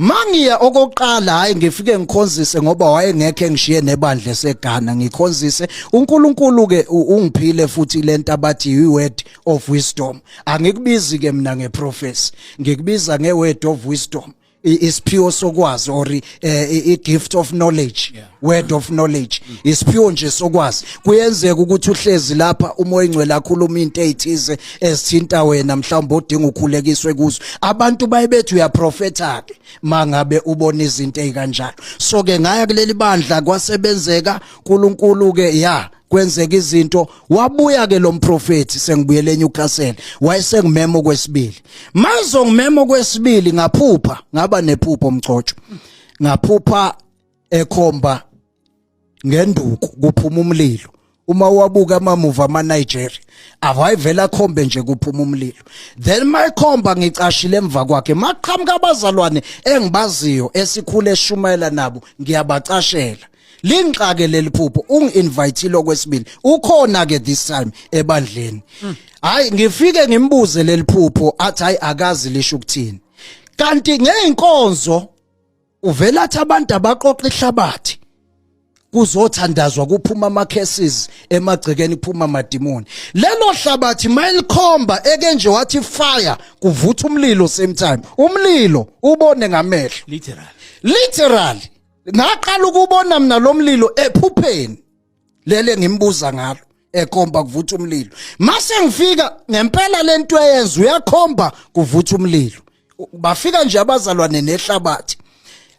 Mangiya okokuqala, hayi, ngifike ngikhonzise ngoba wayengekho engishiye nebandla seGhana. Ngikhonzise, uNkulunkulu ke ungiphile futhi lento abathi i word of wisdom. Angikubizi ke mina ngeprophecy, ngikubiza ngeword of wisdom, isiphiwo sokwazi or i gift of knowledge. Word of knowledge, isiphiwo nje sokwazi. Kuyenzeka ukuthi uhlezi lapha, umoya ingcwele akhuluma into ezithize ezithinta wena, mhlawumbe odinga ukhulekiswe kuzo. Abantu bayebethu uyaprofeta ke mangabe ubona izinto ezikanjalo. So ke ngaya kuleli bandla, kwasebenzeka uNkulunkulu ke, ya, kwenzeka izinto. Wabuya ke lo mprofeti sengibuyele eNewcastle, wayesengimemo kwesibili. Mazongimemo kwesibili, ngaphupha, ngaba nephupho mcotsho. Ngaphupha ekhomba ngenduku kuphuma umlilo. Uma wabuka amamuva ama Nigeria avayivela, khombe nje kuphuma umlilo. Then mayikhomba ngicashile emva kwakhe, maqhamuka abazalwane engibaziyo esikhule eshumayela nabo, ngiyabacashela. Lingixake leli phupho, ungi-invitile okwesibili, ukhona ke this time ebandleni. Hayi, ngifike ngimbuze leli phupho, athi hayi, akazi lisho ukuthini. Kanti ngeinkonzo uvela athi abantu abaqoqa ihlabathi, kuzothandazwa, kuphuma ama cases emagcekeni, kuphuma amadimoni. Lelo hlabathi mayilikhomba eke nje wathi fire, kuvutha umlilo same time, umlilo ubone ngamehlo. Literal? Literally, ngaqala ukubona mina lo mlilo ephupheni lele ngimbuza ngalo, ekhomba kuvutha umlilo. Mase ngifika ngempela lento eyenza uyakhomba kuvutha umlilo, bafika nje abazalwane nehlabathi.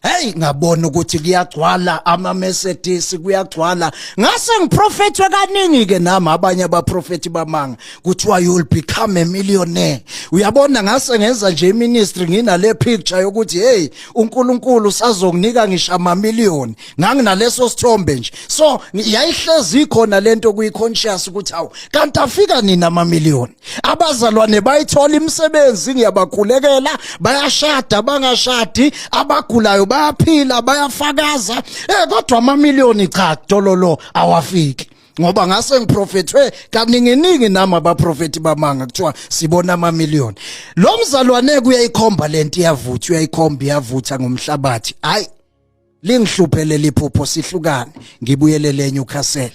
Hey, ngabona ukuthi kuyagcwala ama Mercedes, kuyagcwala. Ngase ngiprofethwe kaningi ke nami abanye abaprofeti bamanga, kuthiwa you'll become a millionaire. Uyabona, ngase ngenza nje iministry nginale picture yokuthi hey, uNkulunkulu usazonginika ngisho ama million. Nganginaleso sithombe nje, so yayihlezi khona lento kuyi conscious ukuthi awu, kanti afika nini ama million? Abazalwane bayithola imisebenzi, ngiyabakhulekela, bayashada, bangashadi, abagulayo bayaphila, bayafakaza, kodwa ama million cha, dololo, awafiki, ngoba ngase ngiprofethwe kaninginingi nami abaprofeti bamanga, kuthiwa sibona ama million. Lo mzalwane kuyayikhomba lento, iyavutha, uyayikhomba, iyavutha ngomhlabathi. Hayi, lingihluphe leli phupho, sihlukane, ngibuyelele eNewcastle.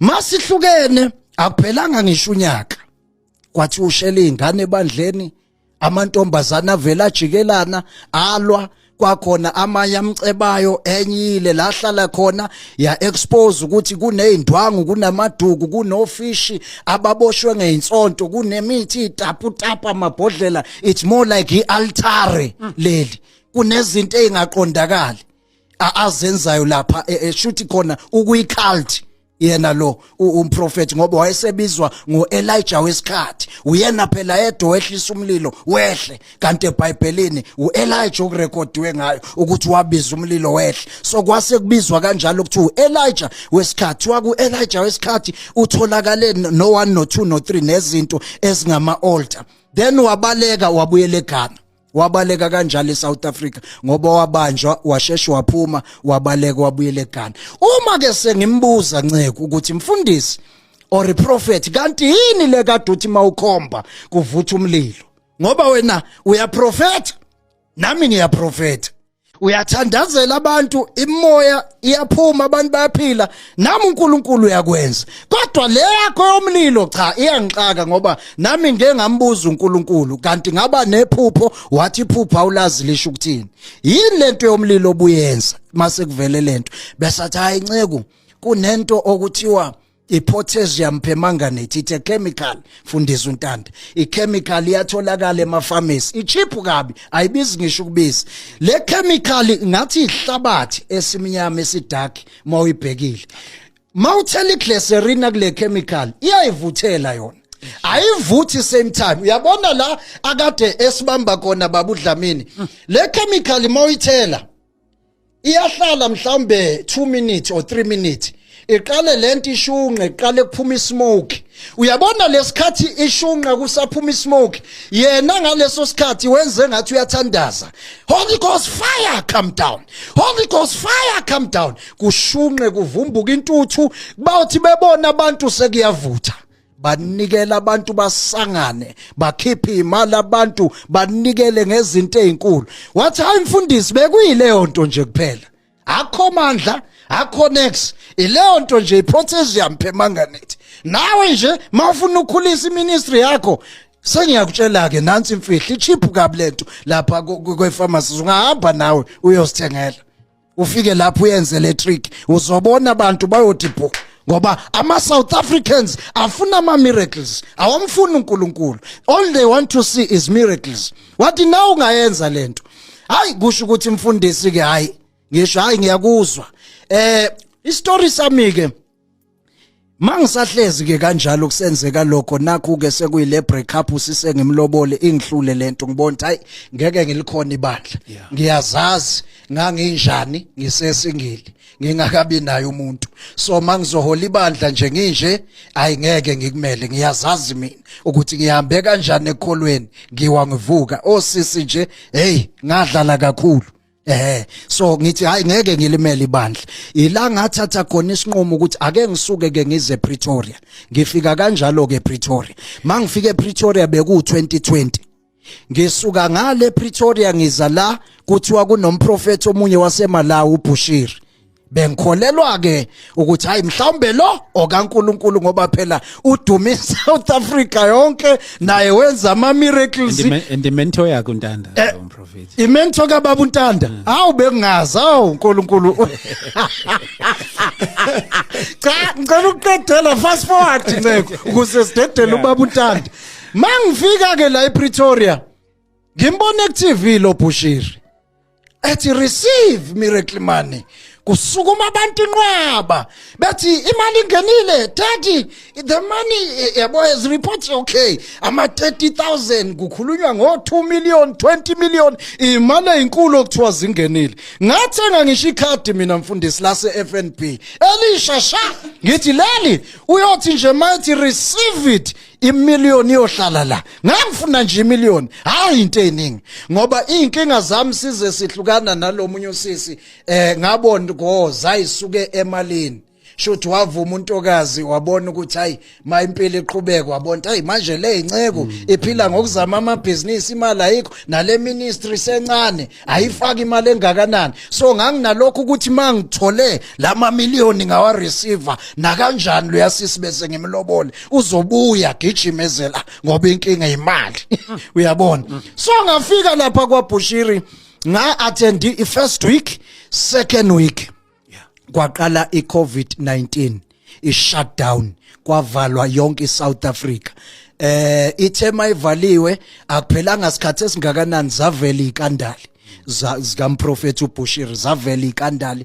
Masihlukene, akuphelanga ngisho unyaka, kwathi ushela izingane ebandleni, amantombazana avela ajikelana, alwa kwakhona, amanye amcebayo, enyile lahlala khona ya expose ukuthi kunezindwangu, kunamaduku, kunofishi ababoshwe ngeinsonto, kunemithi, itapu tapa, amabhodlela. It's more like ialtare leli, kunezinto ezingaqondakali azenzayo lapha, eshuthi khona ukuyi-cult yena lo umprofeti, ngoba wayesebizwa ngoElijah wesikhathi. Uyena phela yedwa wehlisa umlilo wehle, kanti eBhayibhelini uElijah okurekhodiwe ngayo ukuthi wabiza umlilo wehle. So kwase kubizwa kanjalo ukuthi uElijah wesikhathi. Waku Elijah wesikhathi utholakale no 1, no 2, no 3 nezinto ezingama altar. Then wabaleka, wabuyela eGhana. Wabaleka kanjalo eSouth Africa ngoba wabanjwa, washesha waphuma, wabaleka, wabuyela eGhana. Uma ke sengimbuza nceke ukuthi, mfundisi or prophet, kanti yini le kade uthi mawukhomba kuvutha umlilo? Ngoba wena uyaprofeta, nami ngiyaprofeta, uyathandazela abantu, imoya iyaphuma, abantu bayaphila, nami uNkulunkulu uyakwenza, kodwa le yakho yomlilo cha, iyangixaka, ngoba nami ngeke ngambuza uNkulunkulu, kanti ngaba nephupho, wathi iphupho awulazi lisho ukuthini. Yini lento yomlilo obuyenza? Mase kuvele lento, bese athi, hayi nceku, kunento okuthiwa i-potassium permanganate. It's a chemical, fundisa uNtanda. I-chemical iyatholakala ema-pharmacy, i-cheap kabi, ayibizi ngisho ukubiza. Le chemical ngathi ihlabathi esimnyama, esidark. Mawuyibhekile, mawuthela iglycerin kule chemical, iyayivuthela yona, ayivuthi same time. Uyabona la akade esibamba khona babudlamini, le chemical mawuyithela iyahlala mhlawumbe 2 minutes or 3 minutes, iqale lento ishunqe, iqale kuphuma ismoke. Uyabona lesikhathi ishunqa, kusaphuma ismoke, yena ngaleso sikhathi wenze ngathi uyathandaza, "Holy Ghost fire, come down! Holy Ghost fire, come down!" Kushunqe, kuvumbuka intuthu, bawuthi bebona abantu sekuyavutha, banikela abantu, basangane, bakhiphe imali abantu, banikele ngezinto ezinkulu. Wathi, hayi mfundisi, bekuyileyo nto nje kuphela, akho mandla, akho nex, ileyo nto nje, ipotassium permanganate. Nawe nje mawufuna ukukhulisa iministry yakho, sengiyakutshela ke, nansi imfihlo, icheap kabi lento lapha kwe-pharmacy, ungahamba nawe uyosithengela, ufike lapho uyenze le trick, uzobona abantu bayothi bhu, ngoba ama South Africans afuna ama miracles, awamfuni uNkulunkulu. All they want to see is miracles. Wathi na ungayenza lento, hayi, kusho ukuthi mfundisi ke, hayi, ngisho, hayi, ngiyakuzwa. Istory sami ke, mangisahlezi ke kanjalo, kusenzeka lokho, nakho ke sekuyile break up, sisengimlobole, ingihlule lento, ngibona ukuthi hayi, ngeke ngilikhona ibandla. Ngiyazazi nganginjani ngisesingile, ngingakabi naye umuntu, so mangizohola ibandla nje nginje, hayi, ngeke ngikumele. Ngiyazazi mina ukuthi ngihambe kanjani ekholweni, ngiwa ngivuka, osisi nje, hey, ngadlala kakhulu. So ngithi hayi, ngeke ngilimele ibandla. Ila ngathatha khona isinqumo ukuthi ake ngisuke ke ngize ePretoria. Ngifika kanjalo ke ePretoria. Mangifika ePretoria beku 2020. Ngisuka ngale Pretoria ngiza la, kuthiwa kunomprofeti omunye waseMalawi, uBushiri. Bengikholelwa ke ukuthi hayi, mhlawumbe lo okaNkuluNkulu, ngoba phela udume South Africa yonke, naye wenza ama miracles. And mentor yakho uNtanda, umprofeti. Imentor kababa uNtanda? Hawu, bengingazi. Hawu uNkulunkulu. Cha, ngicela ukuqedela, fast forward nceko, ukuze sidedele ubaba uNtanda. Mangifika ke la ePretoria, ngimbone ku TV lo Bushiri. Ethi receive miracle money, kusukuma abantu inqwaba bethi imali ingenile, daddy, the money, yabo, is report okay, ama 30,000, kukhulunywa ngo 2 million, 20 million, imali ezinkulu okuthiwa zingenile. Ngathenga ngisho ikhadi mina, mfundisi, lase FNB elisha sha. Ngithi leli uyothi nje mayithi receive it, imillion iyohlala la. Ngangifuna nje imillion, hayi into eziningi, ngoba inkinga zami size sihlukana nalomunye usisi, ngabona go zayisuke emalini. Shuthi wavuma untokazi, wabona ukuthi hayi, ma impilo iqhubeka, wabona hayi, manje le inceko iphila ngokuzama amabhizinisi, imali ayikho, nale ministry sencane, ayifaki imali engakanani. So nganginalokho ukuthi mangithole lama million ngawa receiver nakanjani, loyasisi bese ngimlobole, uzobuya gijimezela ngoba inkinga imali, uyabona. So ngafika lapha kwaBushiri, nga attend i first week, second week, kwaqala iCovid-19, i-shutdown, kwavalwa yonke iSouth Africa. Ithe mayivaliwe, akuphelanga sikhathi esingakanani, zavela ikandali zikamprofeti uBushiri, zavela ikandali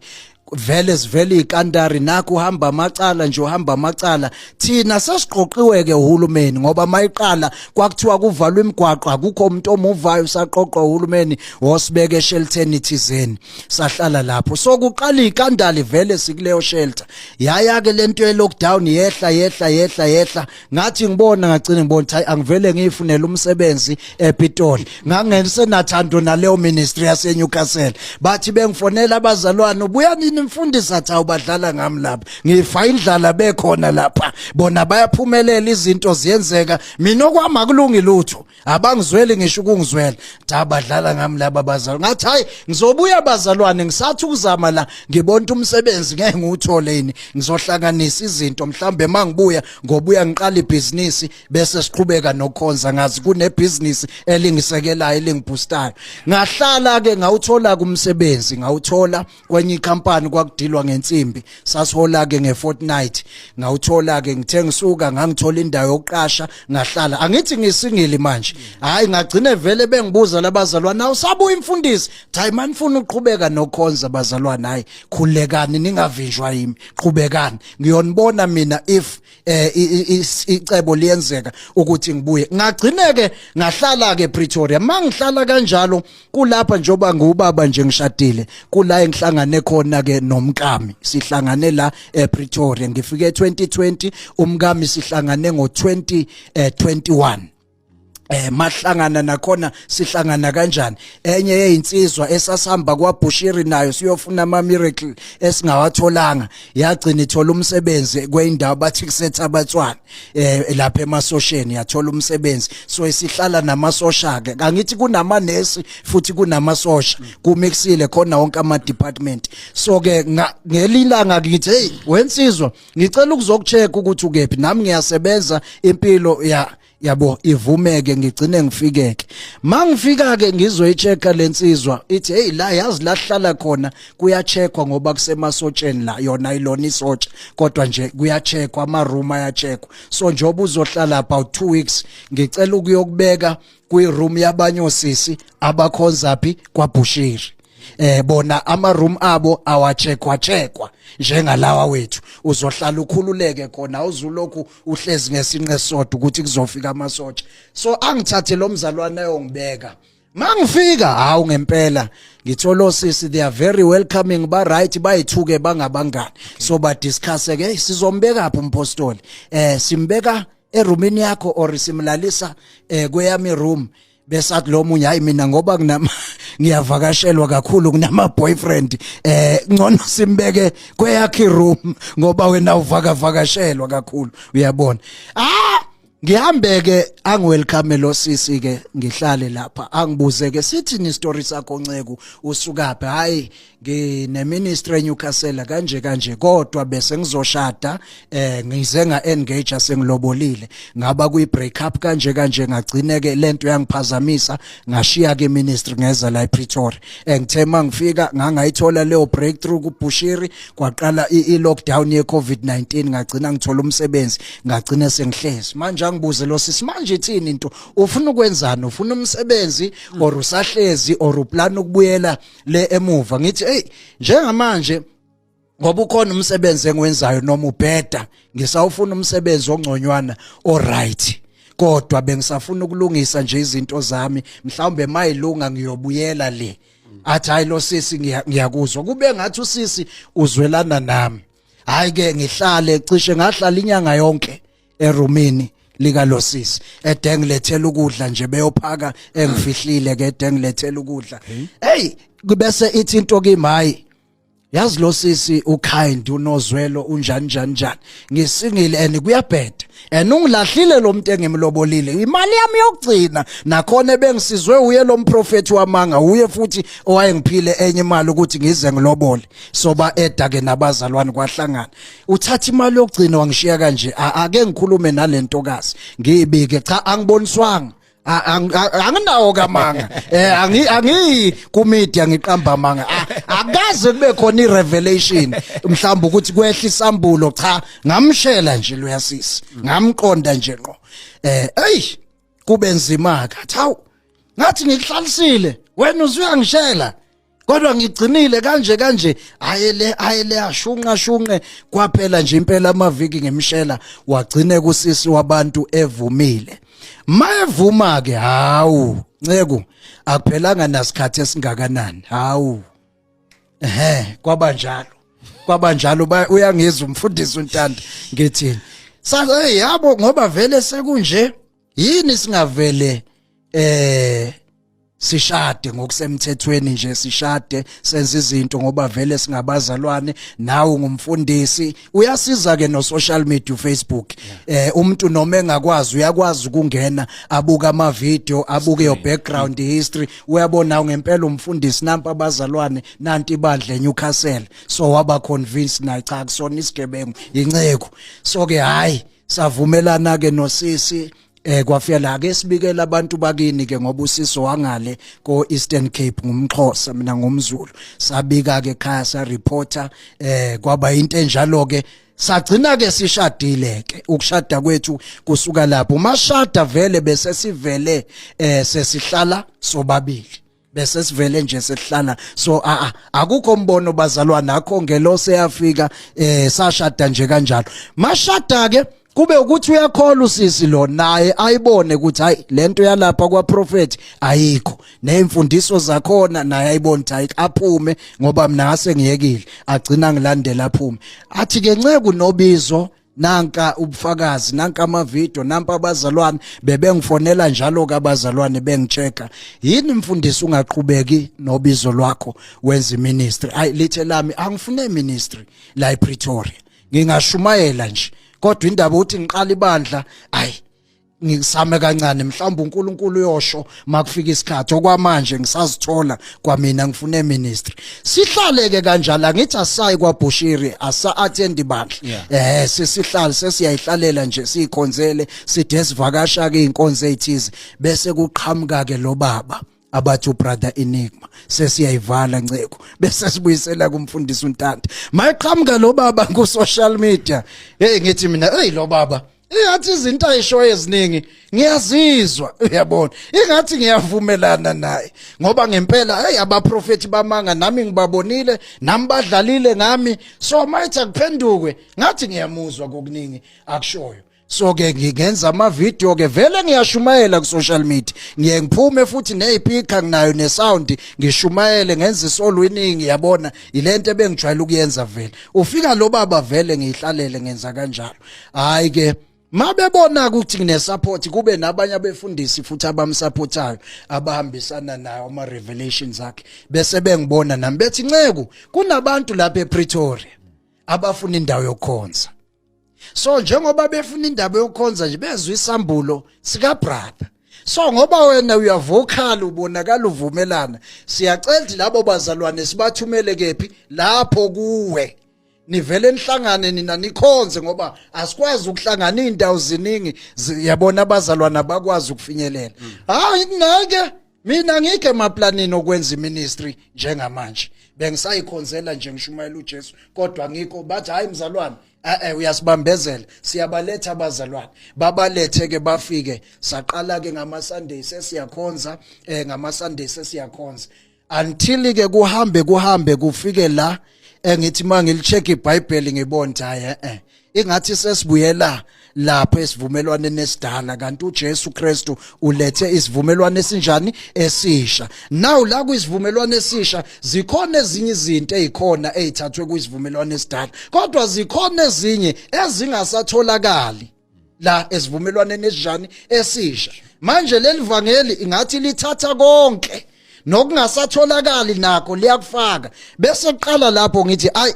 vele, sivele ikandari nakho, uhamba amacala nje, uhamba amacala. Thina sesiqoqiwe ke uhulumeni, ngoba mayiqala kwakuthiwa kuvalwa imigwaqo, akukho umuntu omuvayo, saqoqwa uhulumeni, wosibeka eshelteni thizeni, sahlala lapho. So kuqala ikandali vele sikuleyo shelter. Yaya ke lento ye lockdown, yehla, yehla, yehla, yehla. Ngathi ngibona, ngagcina ngibona hayi, angivele ngiyifunele umsebenzi ePitoli. Ngangensenathando naleyo ministry yase Newcastle. Bathi bengifonela abazalwane, ubuya nini mfundisi? Athi awubadlala ngami lapha, ngifa indlala bekhona lapha, bona bayaphumelela, izinto ziyenzeka, mina okwami akulungi lutho, abangizweli ngisho ukungizwela. Cha, badlala ngami laba bazalwane. Ngathi hayi, ngizobuya bazalwane, ngisathi ukuzama la, ngibona umsebenzi ngeke ngiwuthole yini, ngizohlanganisa izinto, mhlambe mangibuya ngobuya ngiqala ibhizinisi bese siqhubeka nokukhonza, ngazi kunebhizinisi elingisekelayo, elingiboostayo. Ngahlala ke, ngawuthola kumsebenzi, ngawuthola kwenye ikhampani, kwakudilwa ngensimbi, sasihola ke ngefortnight. Ngawuthola ke, ngithe ngisuka ngangithola indawo yokuqasha, ngahlala. Angithi ngisingili manje, hayi, ngagcine vele bengibuza labazalwane, awusabuya imfundisi? Hayi, manifuna ukuqhubeka nokhonza bazalwane, hayi, khulekani, ningavinjwa yimi, qhubekani, ngiyonibona mina if icebo liyenzeka ukuthi ngibuye. Ngagcineke ngahlala ke Pretoria. Mangihlala kanjalo kulapha, njoba ngubaba nje, ngishadile, kula engihlangane khona ke nomkami, sihlangane la ePretoria. Ngifike 2020, umkami sihlangane ngo2021. Mahlangana nakhona, sihlangana kanjani? Enye yezinsizwa esasihamba kwaBushiri nayo siyofuna ama miracle esingawatholanga, yagcina ithola umsebenzi kweindawo bathi kusetha abatswana lapha emasosheni, yathola umsebenzi. So isihlala namasosha ke, angithi kunamanesi futhi kunamasosha, kumixile khona wonke ama department. So ke ngelilanga ngithi, hey wensizwa, ngicela ukuzokucheck ukuthi ukephi, nami ngiyasebenza, impilo ya yabo ivumeke, ngigcine ngifikeke. Mangifika ke ngizoyichecka lensizwa, ithi hey, la yazi la hlala khona kuyacheckwa ngoba kusemasotsheni la, yona ilona isotsha, kodwa nje kuyacheckwa, ama room ayacheckwa. So njengoba uzohlala about 2 weeks, ngicela ukuyokubeka kwi room yabanye osisi abakhonza phi kwaBushiri. Bona ama room abo awacheckwa checkwa njengalawa wethu, uzohlala ukhululeke khona, uzulokhu uhlezi ngesinqe sodwa ukuthi kuzofika amasotsha. So angithathe lo mzalwane ayongibeka. Mangifika, hawu, ngempela ngithola osisi, they are very welcoming, ba right, bayithuke bangabangani. So ba discuss ke, hey, sizombeka phi umpostoli? Simbeka erumini yakho or simlalisa kweyami room? Besathi lo munye, hayi, mina ngoba kunama ngiyavakashelwa kakhulu, kunama boyfriend, ngcono simbeke kweyakhe room ngoba wena uvakavakashelwa kakhulu, uyabona. Ah, ngihambeke, angiwelcome lo sisi ke, ngihlale lapha, angibuze ke, sithi ni story sakho nceku, usukaphi? Hayi, ngine ministry eNewcastle kanje kanje, kodwa bese ngizoshada, ngize nga engage, sengilobolile, ngaba kwi break up kanje kanje, ngagcine ke lento yangiphazamisa, ngashiya ke ministry, ngeza la ePretoria. Engithe mangifika ngangayithola leyo breakthrough kuBushiri, kwaqala i lockdown ye COVID-19, ngagcina ngithola umsebenzi, ngagcina sengihlezi manje. angibuze lo sisi manje ithini into ufuna ukwenzani, ufuna umsebenzi or usahlezi or uplan ukubuyela le emuva? Ngithi hey, njengamanje ngoba ukhona umsebenzi engiwenzayo noma ubheda, ngisawufuna umsebenzi ongconywana oright, kodwa bengisafuna ukulungisa nje izinto zami, mhlawumbe mayilunga ngiyobuyela le. Athi hayi lo sisi, ngiyakuzwa, kube ngathi usisi uzwelana nami. Hayi ke, ngihlale, cishe ngahlala inyanga yonke erumini lika lo sisi, ede ngilethela ukudla nje, beyophaka engifihlile ke, ede ngilethela ukudla. Hey, bese ithi into kimi, hayi yazi lo sisi ukind, unozwelo, unjani njani njani, ngisingile and kuyabheda and ungilahlile lo muntu engimlobolile, imali yami yokugcina nakhona ebengisizwe uye lo mprofeti wamanga, uye futhi owayengiphile enye imali ukuthi ngize ngilobole. So ba eda ke nabazalwane kwahlangana, uthatha imali yokugcina wangishiya kanje. Ake ngikhulume nalentokazi ngiyibike. Cha, angiboniswanga, anginawo kamanga, angi angiyi ku media ngiqamba amanga. Akaze kube khona i revelation mhlawumbe ukuthi kwehla isambulo. Cha, ngamshela nje lo yasisi, ngamqonda nje ngqo. Ey, kube nzima ka, hawu, ngathi ngikuhlalisile wena usuyangishela, kodwa ngigcinile kanje kanje. Ayele ayele, ashunqa shunqe, kwaphela nje impela amaviki ngemshela, wagcine kusisi wabantu evumile. Mayevuma ke, hawu nceku, akuphelanga nasikhathi esingakanani, hawu, ehe, kwaba njalo, kwaba njalo. Uyangizwa umfundisi uNtanda ngithini? Sa hey, yabo, ngoba vele sekunje, yini singavele sishade ngokusemthethweni nje, sishade senze izinto ngoba vele singabazalwane, nawe ngumfundisi, uyasiza ke no social media, uFacebook, umuntu noma engakwazi uyakwazi ukungena abuka ama video, abuke your background history, uyabona ngempela umfundisi, nampa abazalwane, nanti ibandla eNewcastle. So waba convinced na, cha, kusona isigebengu, inceku. So ke hayi, savumelana ke nosisi, kwafika la ke sibikela abantu bakini ke, ngoba usiso wangale ko Eastern Cape, ngumXhosa, mina ngumZulu. Sabika ke ekhaya, sa reporter, kwaba into enjalo ke, sagcina ke sishadile ke. Ukushada kwethu kusuka lapho. Mashada vele bese sivele sesihlala sobabili, bese sivele nje sesihlala. So a a akukho mbono bazalwana, akho ngelose yafika, sashada nje kanjalo. Mashada ke kube ukuthi uyakholwa usisi lo, naye ayibone ukuthi hayi, lento yalapha kwa prophet ayikho, nezimfundiso zakhona naye ayibone ukuthi hayi, aphume, ngoba mina ngase ngiyekile, agcina ngilandela, aphume, athi ke nceku nobizo, nanka ubufakazi, nanka ama video, nampa abazalwane bebengifonela njalo ke, abazalwane bengichecka, yini mfundisi ungaqhubeki nobizo lwakho wenza ministry? Ayi, lithe lami angifune ministry la ePretoria, ngingashumayela nje, kodwa indaba ukuthi ngiqala ibandla, ayi, ngisame kancane, mhlawumbe uNkulunkulu uyosho makufika isikhathi. Okwamanje ngisazithola kwamina, ngifune ministry. Sihlale ke kanjalo, angithi asayi kwaBushiri, asa attend ibandla, sesihlale, sesiyayihlalela nje, sikhonzele, side sivakasha ke inkonzo ezithize, bese kuqhamuka ke lo baba abathi ubrother Enigma. Sesiyayivala nceko, bese sibuyisela kumfundisi uNtanda. Mayiqhamuka lo baba ku social media, hey, ngithi mina, hey, lo baba ingathi izinto ayishoyo eziningi ngiyazizwa, uyabona, ingathi ngiyavumelana naye, ngoba ngempela hey, abaprofeti bamanga nami ngibabonile, nami badlalile ngami. So mayithi akuphendukwe, ngathi ngiyamuzwa kokuningi akushoyo. So ke ngingenza ama video ke, vele ngiyashumayela ku social media, ngiye ngiphume futhi nezipika nginayo ne sound, ngishumayele, ngenza isoul winning, yabona, ilento ebengijwayele ukuyenza vele. Ufika lo baba, vele ngihlalele ngenza kanjalo. Hayi ke, mabebona ukuthi ngine support, kube nabanye abefundisi futhi abamsupportayo, abahambisana nayo ama revelations akhe, bese bengibona nami, bethi nceku, kunabantu lapha ePretoria abafuna indawo yokukhonza. So njengoba befuna indaba yokukhonza nje, bezwe isambulo sika brother, so ngoba wena uyavocal, ubonakala uvumelana, siyacela ukuthi labo bazalwane sibathumele kephi lapho kuwe, nivele nihlangane nina nikhonze, ngoba asikwazi ukuhlangana, indawo ziningi, yabona, abazalwana bakwazi ukufinyelela. Hayi nake, mina ngikho emaplanini okwenza iministry njengamanje, bengisayikhonzela nje, ngishumayela uJesu, kodwa ngikho bathi hayi mzalwane. Eh uyasibambezela, siyabaletha abazalwane, babalethe ke, bafike, saqala ke ngama Sunday sesiyakhonza, ngama Sunday sesiyakhonza until ke kuhambe kuhambe kufike la engithi mangilicheck iBhayibheli ngibona hayi, ingathi sesibuyela lapho esivumelwaneni esidala, kanti uJesu Kristu ulethe isivumelwano esinjani? Esisha. Now la kwisivumelwano esisha zikhona ezinye izinto ezikhona ezithathwe kwisivumelwano esidala, kodwa zikhona ezinye ezingasatholakali la esivumelwaneni esinjani? Esisha. Manje leli vangeli ingathi lithatha konke nokungasatholakali nakho liyakufaka, bese kuqala lapho ngithi ay,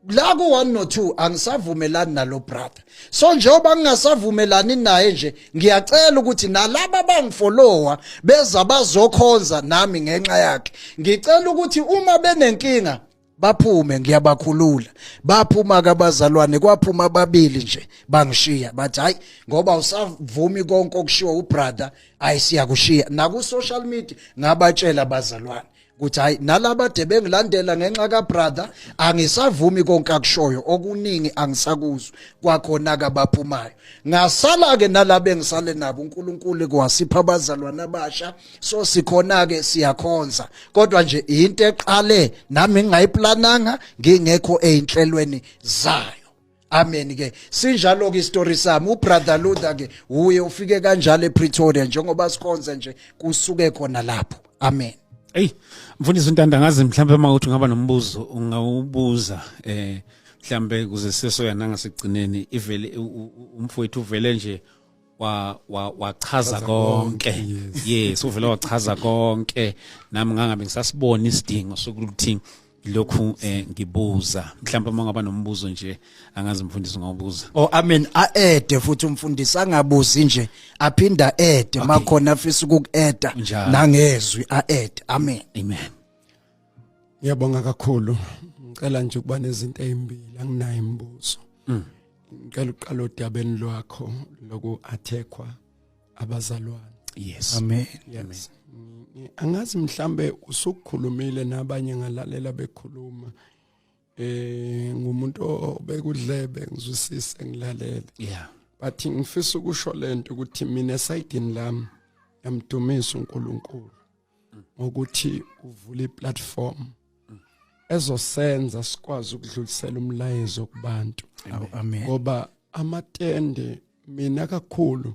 la ku 1 no 2 angisavumelani nalo brother. So njengoba ngingasavumelani naye nje, ngiyacela ukuthi nalaba bangifollowa beza bazokhonza nami ngenxa yakhe, ngicela ukuthi uma benenkinga baphume, ngiyabakhulula. Baphuma ke abazalwane, kwaphuma ababili nje, bangishiya, bathi hayi, ngoba usavumi konke okushiwo ubrother, ayi, siyakushiya. Naku social media ngabatshela abazalwane ukuthi hayi, nalaba de bengilandela ngenxa ka brother, angisavumi konke akushoyo, okuningi angisakuzwa kwakhona kabaphumayo. Ngasala ke nalabo engisale nabo, uNkulunkulu kwasipha abazalwana abasha, so sikhona ke siyakhonza, kodwa nje into eqale nami ngingayiplananga, ngingekho einhlelweni zayo. Amen ke, sinjalo ke istory sami. Ubrother Luther ke uye ufike kanjalo ePretoria, njengoba sikhonza nje kusuke khona lapho. Amen. Ey, mfundisi uNtanda, ngazi mhlawumbe uma uthi ungaba nombuzo ungawubuza, mhlambe kuze sesoya nangasekugcineni, ivele umfowethu uvele nje wa wachaza konke. Yes, uvele wachaza konke, nami ngangabe ngisasibona isidingo sokuthi lokhu ngibuza. Mhlawumbe uma ngaba nombuzo nje, angazi mfundisi ungawubuza. Oh amen, aede futhi umfundisi, angabuzi nje, aphinda ede makhona afisa ukukueda nangezwi aede. Amen. Amen. Ngiyabonga kakhulu. Ngicela nje ukuba nezinto ezimbili, anginayo imibuzo. Ngicela uqala odabeni lwakho loku attackwa abazalwane. Amen. Yes. Angazi mhlambe usukhulumile nabanye, ngalalela bekhuluma. Ngumuntu obekudlebe ngizwisise ngilalele. But ngifisa ukusho lento ukuthi mina esayidini lami yamdumisa uNkulunkulu ngokuthi uvule iplatform ezosenza sikwazi ukudlulisela umlayezo kubantu. Amen. Ngoba amatende, mina kakhulu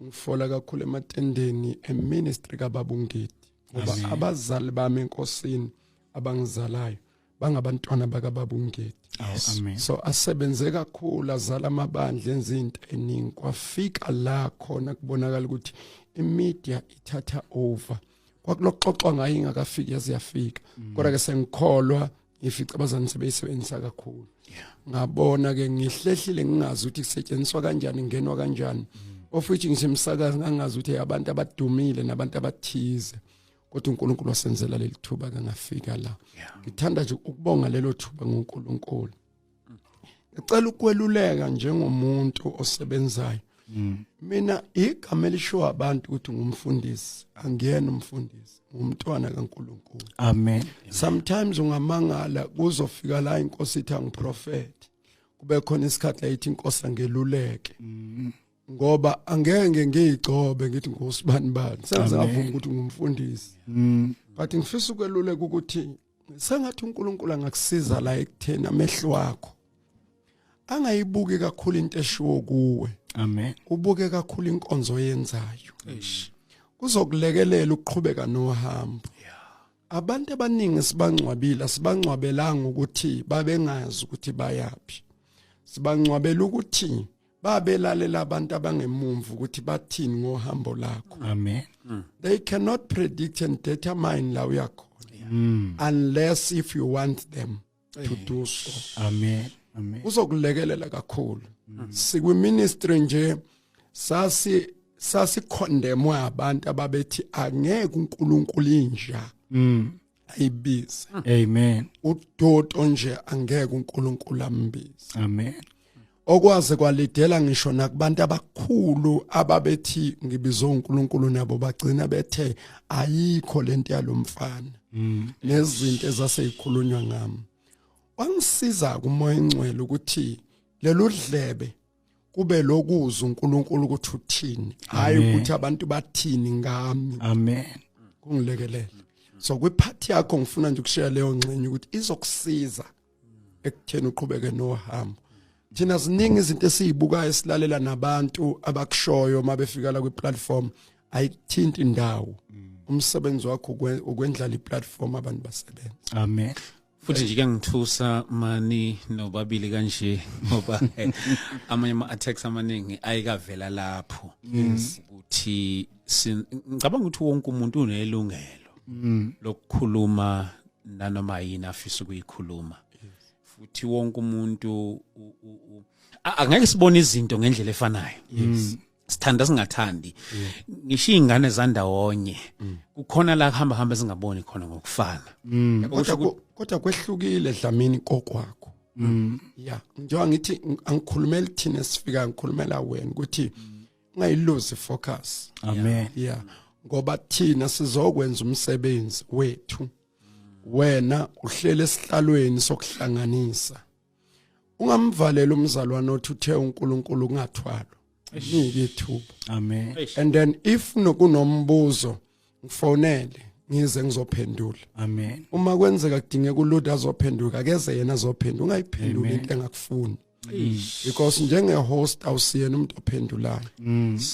ngifola kakhulu ematendeni eministry kababa uNgidi, ngoba abazali bami enkosini abangizalayo bangabantwana bakababa uNgidi. Amen. So asebenze kakhulu, azala amabandla, enza into eningi, kwafika la khona kubonakala ukuthi imedia ithatha over. Kwakulokuxoxwa ngayo ingakafiki, yaze yafika, kodwa ke sengikholwa ngifica abazali sebeyisebenzisa kakhulu. Ngabona ke ngihlehlile, ngingazi ukuthi kusetshenziswa kanjani, ngenwa kanjani, of which ngisemsakazi ngangazi ukuthi abantu abadumile nabantu abathize, kodwa uNkulunkulu wasenzela leli thuba ke ngafika la. Ngithanda nje ukubonga lelo thuba ngoNkulunkulu. Ngicela ukweluleka njengomuntu osebenzayo. Mina igama elishiwo abantu ukuthi ngumfundisi, angiyena umfundisi, ngumntwana kaNkulunkulu. Amen. Sometimes ungamangala kuzofika la inkosi ithi angiprofet, kube khona isikhathi la ithi inkosi angeluleke, ngoba angeke ngiyigcobe ngithi ngusibani bani, senze ngavuma ukuthi ngumfundisi. But ngifisa ukweluleka ukuthi sengathi uNkulunkulu angakusiza la ekutheni amehlo akho angayibuki kakhulu into eshiwo kuwe. Amen. Ubuke kakhulu inkonzo oyenzayo, kuzokulekelela ukuqhubeka nohambo. Abantu abaningi sibangcwabile, asibangcwabelanga ukuthi babengazi ukuthi bayaphi, sibangcwabela ukuthi babelalela abantu abangemumva ukuthi bathini ngohambo lakho. Amen. They cannot predict and determine la uyakhona unless if you want them to do so. Amen, amen. Uzokulekelela kakhulu. Sikwi ministry nje sasi sasikhondemwa abantu ababethi angeke uNkulunkulu inja ayibize. Amen. Udoto nje angeke uNkulunkulu ambize. Amen. Okwaze kwalidela ngisho nakubantu abakhulu ababethi ngibizwe uNkulunkulu, nabo bagcina bethe ayikho lento yalomfana nezinto ezaseyikhulunywa ngami. Wangisiza kumoya engcwele ukuthi Lelu dlebe kube lokuzwa uNkulunkulu ukuthi uthini, hayi ukuthi abantu bathini ngami. Amen. Kungilekelele. So kwiphathi yakho ngifuna nje ukushare leyo ngxenye ukuthi izokusiza ekutheni uqhubeke nohambo. Thina ziningi izinto esizibukayo, esilalela nabantu abakushoyo mabefika la kwi-platform, ayithinti indawo. Umsebenzi wakho ukwendlala i-platform, abantu basebenza. Amen. Futhi nje kuyangithusa mani nobabili kanje, ngoba amanye ama-attacks amaningi ayikavela lapho ukuthi ngicabanga ukuthi wonke umuntu unelungelo lokukhuluma nanoma yini afisa ukuyikhuluma, futhi wonke umuntu angeke sibone izinto ngendlela efanayo, sithanda singathandi. Ngisho izingane zandawonye kukhona la kuhamba hamba singaboni khona ngokufana. Kodwa kwehlukile, Dlamini, kokwakho. Ya, njengoba ngithi angikhulumeli thina esifika, ngikhulumela wena ukuthi ungayiluzi focus. Amen. Yeah, ngoba thina sizokwenza umsebenzi wethu, wena uhlele esihlalweni sokuhlanganisa. Ungamvalela umzalwane othi uthe uNkulunkulu kungathwalwa, nike ithuba. Amen. And then if nokunombuzo, ngifonele ngize ngizophendula. Amen. Uma kwenzeka kudingeka uLuda azophenduka, akeze yena azophendula. Ungayiphenduli into engakufuni, because njenge host awusiyena umuntu ophendulayo,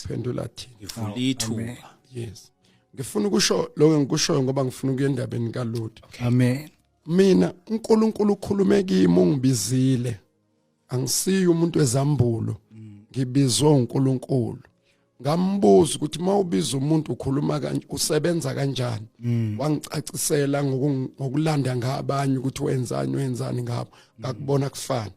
phendula thina. Ngivula ithuba. Yes, ngifuna ukusho lokho engikushoyo ngoba ngifuna ukuya endabeni kaLuda. Amen. Mina uNkulunkulu ukhulume kimi, ungibizile. Angisiyo umuntu wezambulo, ngibizwe uNkulunkulu. Ngambuza ukuthi mawubiza umuntu ukhuluma kanje, usebenza kanjani? Wangicacisela ngokulanda ngabanye ukuthi wenzani, wenzani ngabo, ngakubona kufana.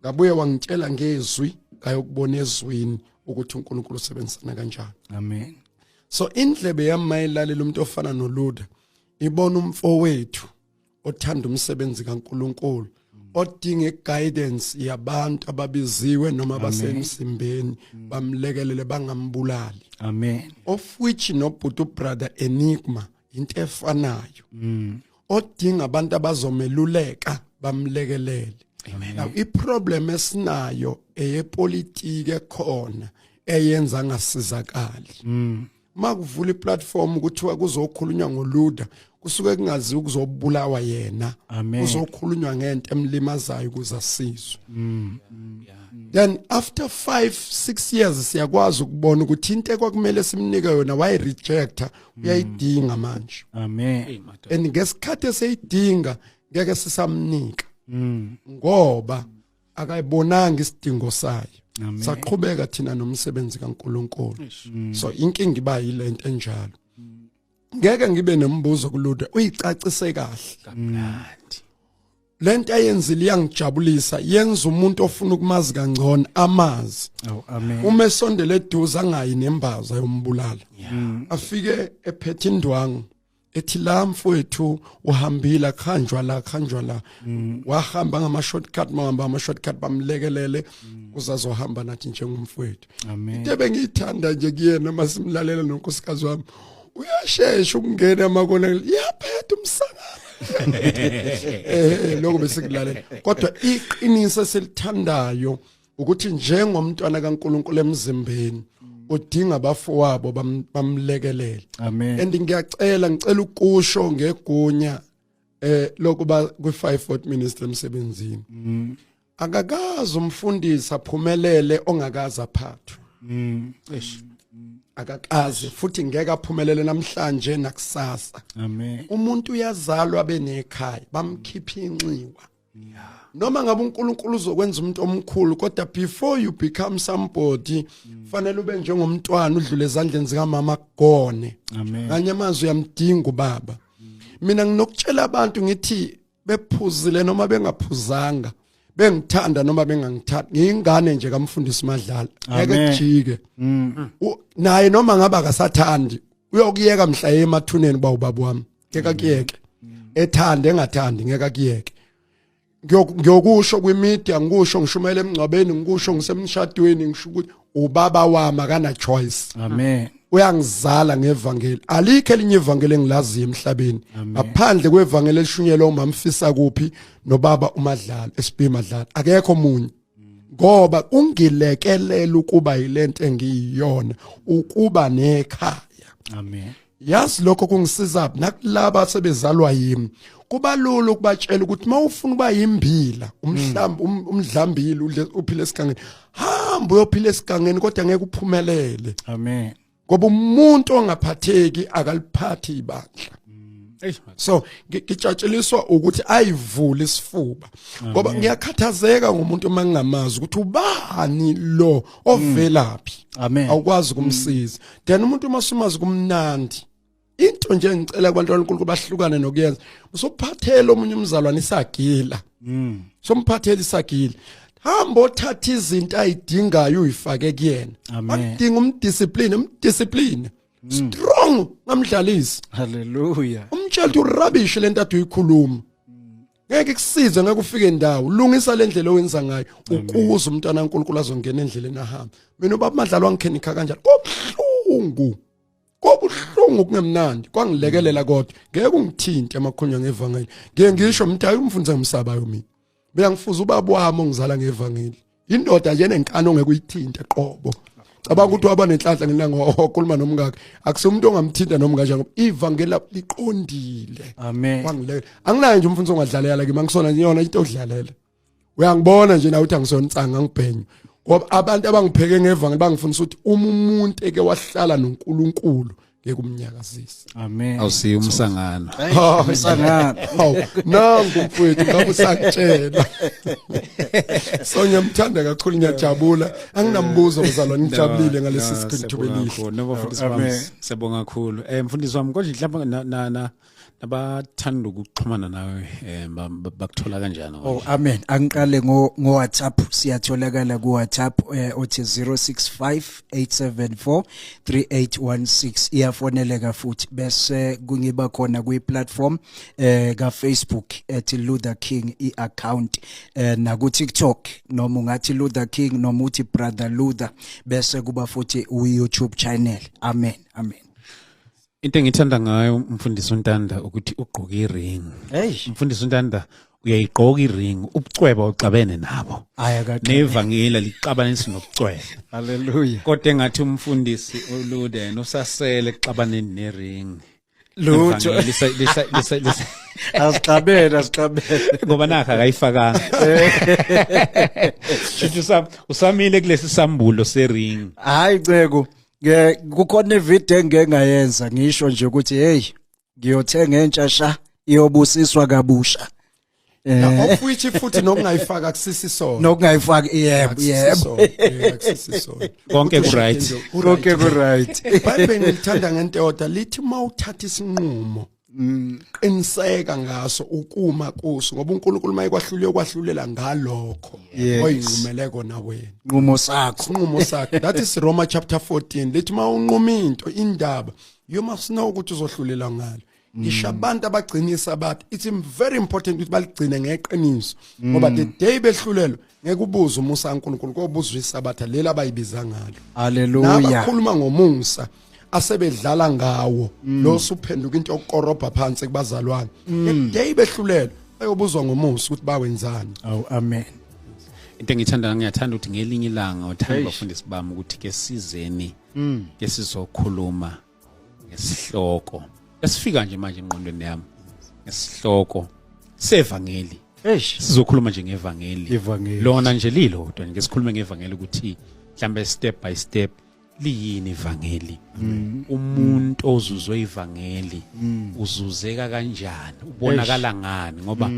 Ngabuye wangitshela ngezwi, ngayokubona ezwini ukuthi uNkulunkulu usebenzisana kanjani. Amen. So indlebe yami mayilalela umuntu ofana noLuda, ibona umfowethu othanda umsebenzi kaNkuluNkulu, odinga iguidance yabantu ababiziwe noma abasemzimbeni, bamlekelele, bangambulali. Amen. Of which nobhuti brother Enigma into efanayo, odinga abantu abazomeluleka, bamlekelele. Now iproblem esinayo eyepolitiki ekhona eyenza ngasizakali. Makuvula iplatform kuthiwa kuzokhulunywa ngoLuda, kusuke kungaziwa ukuzobulawa yena. Amen. Kuzokhulunywa ngento emlimazayo ukuze asizwe. Then after 5 6 years siyakwazi ukubona ukuthi into ekwakumele simnike yona wayi rejecta, uyayidinga manje. Amen. Hey, madoda. And ngesikhathi eseyidinga ngeke sisamnika, ngoba akayibonanga isidingo sayo. Amen. Saqhubeka thina nomsebenzi kaNkuluNkulu. So inkinga iba yilento enjalo. Ngeke ngibe nembuzo kuLuda, uyicacise kahle. Kamnandi. Lento ayenzile iyangijabulisa, yenza umuntu ofuna ukumazi kangcono amazi. Oh, amen. Uma esondele eduze angayi nembaza yombulala, afike ephethe indwangu ethi la mfowethu uhambile, akhanjwa la, khanjwa la, wahamba ngama shortcut, mawahamba ngama shortcut, bamlekelele uzazohamba nathi njengomfowethu. Amen. Into ebengiyithanda nje kuyena masimlalela nonkosikazi wami, uyashesha ukungena amakona, yaphetha umsangano. Lokho bese kulalela, kodwa iqiniso esilithandayo ukuthi njengomntwana kaNkuluNkulu emzimbeni udinga abafowabo bamlekelele. Amen. And ngiyacela, ngicela ukusho ngegunya lokuba kwi-fivefold ministry emsebenzini, akakazi umfundisi aphumelele ongakazi aphathwe. Eish. Akakazi, futhi ngeke aphumelele namhlanje nakusasa. Amen. Umuntu uyazalwa benekhaya, bamkhipha inxiwa. Noma ngabe uNkulunkulu uzokwenza umuntu omkhulu, kodwa before you become somebody fanele ube njengomntwana, udlule ezandleni zikamama kugone. Amen. Kanye amazwi, uyamdinga ubaba. Mina nginokutshela abantu ngithi bephuzile noma bengaphuzanga, bengithanda noma bengangithandi, ngiyingane nje kamfundisi Madlala, ngeke Amen. kujike. Naye noma ngabe akasathandi, uyokuyeka mhla emathuneni kuba ubaba wami, ngeke akuyeke. Ethanda engathandi, ngeke akuyeke. Ngiyokusho kwimedia, ngikusho ngishumela emngcwabeni, ngikusho ngisemshadweni, ngisho ukuthi ubaba wami akana choice. Amen. Uyangizala ngevangeli. Alikho elinye ivangeli engilaziyo emhlabeni Amen. ngaphandle kwevangeli elishunyelwa umamfisa kuphi nobaba uMadlala, SB Madlala. Akekho omunye. Ngoba ungilekelela ukuba yilento engiyiyona, ukuba nekhaya. Amen. Yazi lokho kungisiza nakulaba sebezalwa yimi. Kubalula ukubatshela ukuthi mawufuna ukuba yimbila, umhlambi, umdlambili, udle uphile esigangeni. Hamba uyophila esigangeni, kodwa ngeke uphumelele. Amen. Ngoba umuntu ongaphatheki akaliphathi ibandla. So ngijatsheliswa ukuthi ayivule isifuba, ngoba ngiyakhathazeka ngomuntu uma ngingamazi ukuthi ubani lo, ovelaphi. Amen. Awukwazi ukumsiza. Then umuntu uma sumazi kumnandi. Into nje engicela kubantu kaNkulunkulu bahlukane nokuyenza, usuphathela omunye umzalwane isagila, somphathela isagila, hamba othatha izinto ayidingayo uyifake kuyena. Amen. Akudinga umdiscipline, umdiscipline strong, ngamdlalisi. Hallelujah. Umtshela ukuthi urubbish lento ade uyikhuluma, ngeke kusize, ngeke ufike indawo. Lungisa le ndlela owenza ngayo ukuze umntwana kaNkulunkulu azongena endleleni ahamba. Mina ubaba Madlalo wangikhenikha kanjalo, kobuhlungu, kobuhlungu, kungemnandi, kwangilekelela, kodwa ngeke ungithinte amakhulunywa ngevangeli. Ngeke ngisho mntayi umfundisa ngomsabayo. Mina ngifuza ubaba wami ongizala ngevangeli, indoda nje enenkani ongeke uyithinte qobo. Cabanga ukuthi waba nenhlanhla ngelanga wakhuluma nomngakhe, akusiyo umuntu ongamthinta noma kanjani, ngoba ivangeli liqondile. Amen. Kwangilekelela. Anginayo nje umfundisi ongadlalela kimi, angisona nje yona into odlalela. Uyangibona nje nawe ukuthi angisona insanga, angibhenyo, ngoba abantu abangipheke ngevangeli bangifundisa ukuthi uma umuntu eke wahlala noNkulunkulu ngeke umnyakazise. Amen. Awusiyo umsangano. Umsangano. Hawu, nangu mfowethu, ngabe usakutshela. So ngiyamthanda kakhulu, ngiyajabula, anginambuzo mzalwane, ngijabulile ngalesi sikhathi elihle. No, mfundisi wami, siyabonga kakhulu. Mfundisi wami, konje mhlawumbe na na nabathanda ukuxhumana nawe bakuthola kanjani? Oh, amen. Angiqale ngo WhatsApp, siyatholakala ku WhatsApp othi 065 874 3816, iyafoneleka futhi. Bese kungiba khona kwi platform ka Facebook ethi Luther King i account, na ku TikTok noma ungathi Luther King noma uthi Brother Luther, bese kuba futhi u YouTube channel. Amen, amen. Into engithanda ngayo umfundisi uNtanda ukuthi ugqoke iring. Hey. Umfundisi uNtanda uyayigqoka iring, ubucweba uxabene nabo. Aya. Nevangeli lixabanisa nobucweba. Hallelujah. Kodwa engathi umfundisi uLuden usasele kuxabaneni nering. Lutho. Ivangeli lisa lisa lisa lisa Asixabene, asixabene. Ngoba nakho akayifakanga. Shuthi usamile kulesi sambulo sering. Hayi ceko, ke kukhona ivideo engeke ngayenza, ngisho nje ukuthi hey, ngiyothenga entsha sha, iyobusiswa kabusha. Of which futhi nokungayifaka kusisi sona. Nokungayifaki, yebo yebo. Akusisi sona. Konke ku right. Konke ku right. iBhayibheli ngilithanda ngento eyodwa, lithi mawuthatha isinqumo, qiniseka ngaso, ukuma kuso, ngoba uNkulunkulu mayekwahlulile kwahlulela ngalokho oyinqumele kona wena. Nqumo sakho. Isinqumo sakho. That is Roma chapter 14, lithi mawunquma into, indaba, you must know ukuthi uzohlulela ngalo. Ngisho abantu abagcinisa bathi it's very important ukuthi baligcine ngeqiniso, ngoba the day behlulelwa ngeke ubuze umusa kaNkulunkulu, kobuzwa isabatha leli abayibiza ngalo. Hallelujah. Nabakhuluma ngomusa asebedlala ngawo lo, suphenduka into yokukorobha phansi kubazalwane. The day behlulelwa bayobuzwa ngomusa ukuthi bawenzani. Awu, amen. Into engithanda, ngiyathanda ukuthi ngelinye ilanga uthanda bafundisi bami ukuthi ke sizeni ke sizokhuluma ngesihloko esifika nje manje engqondweni yami, ngesihloko sevangeli. Eish. Sizokhuluma nje ngevangeli. Ivangeli. Lona nje lilodwa nje, sikhulume ngevangeli ukuthi mhlambe step by step liyini ivangeli, umuntu ozuzwe ivangeli uzuzeka kanjani, ubonakala ngani, ngoba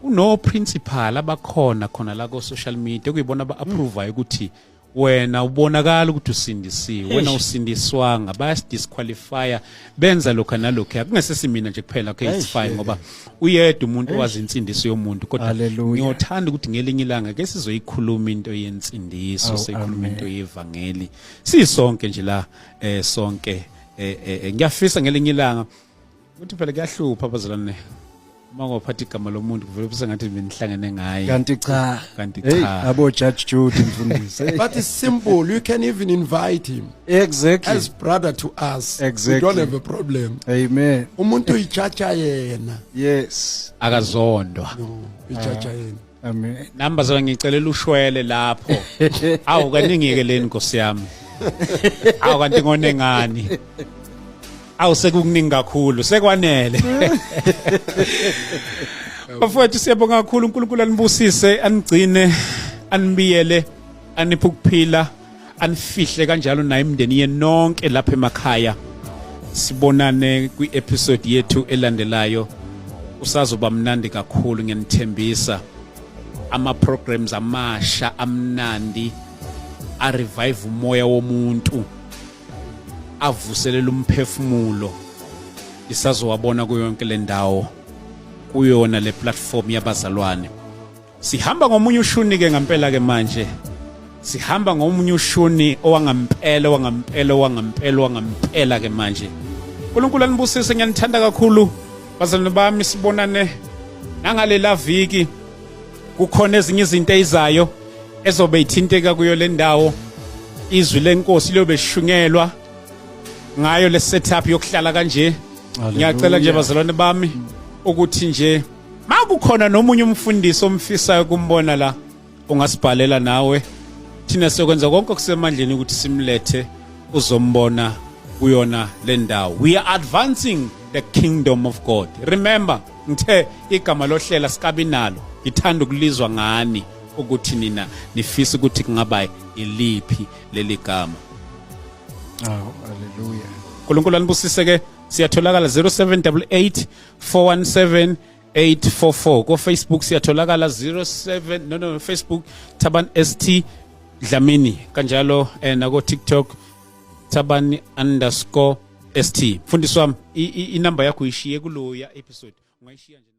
kuno principal abakhona khona la ko social media kuyibona aba approve ukuthi wena ubonakala ukuthi usindisiwe, wena usindiswanga, bayasidisqualifya, benza lokho nalokho. Kungesesi mina nje kuphela. Okay, it's fine, ngoba uyedwa umuntu owazi insindiso yomuntu, kodwa Hallelujah. ngiyothanda ukuthi ngelinye ilanga ke sizoyikhuluma into yensindiso, siyikhuluma into yevangeli sisonke nje la, sonke. Ngiyafisa ngelinye ilanga ukuthi phela kuyahlupha abazalwane uma ngophatha igama lomuntu kuvele kube sengathi benihlangene ngaye. Kanti cha. Kanti Hey, cha. abo Judge Judy, mfundisi. Hey. But it's simple, you can even invite him as brother to us. We don't have a problem. Amen. Umuntu uyijaja yena. Yes. Akazondwa. No, uyijaja yena. Amen. Nami bazalwane ngicelela ushwele lapho. Awu kaningi ke leni Nkosi yami. Awu kanti ngone ngani. Awu sekukuningi kakhulu sekwanele. Bafowethu siyabonga kakhulu uNkulunkulu anibusise anigcine anibiyele aniphe ukuphila anifihle kanjalo naye imindeni yenu nonke lapha emakhaya. Sibonane kwi-episode yethu elandelayo. Usazoba mnandi kakhulu ngiyanithembisa. Ama programs amasha amnandi a revive umoya womuntu avuselela umphefumulo isazowabona kuyo yonke le ndawo kuyona le platform yabazalwane sihamba ngomunye ushuni ke ngempela ke manje sihamba ngomunye ushuni owangampela owangampela owangampela owangampela ke manje uNkulunkulu anibusise ngiyanithanda kakhulu bazalwane bami sibonane nangalela viki kukhona ezinye izinto ezizayo ezobe ithinteka kuyo le ndawo izwi lenkosi liyobe shunyelwa ngayo le setup yokuhlala kanje ngiyacela nje bazalwane bami ukuthi nje makukhona nomunye umfundisi omfisayo kumbona la ungasibhalela nawe thina siyokwenza konke okusemandleni ukuthi simlethe uzombona kuyona le ndawo. We are advancing the kingdom of God. Remember, ngithe igama lohlela sikabi nalo, ngithanda ukulizwa ngani ukuthi nina nifisa ukuthi kungaba iliphi leli gama. Oh, hallelujah. uNkulunkulu anibusise ke. Siyatholakala 0788 417 844 ko Facebook siyatholakala 07 no no Facebook Thaban ST Dlamini kanjalo eh, nako TikTok Thabani underscore ST. Mfundisi wami, inamba yakho uyishiye kuloya episode, ungayishiya nje.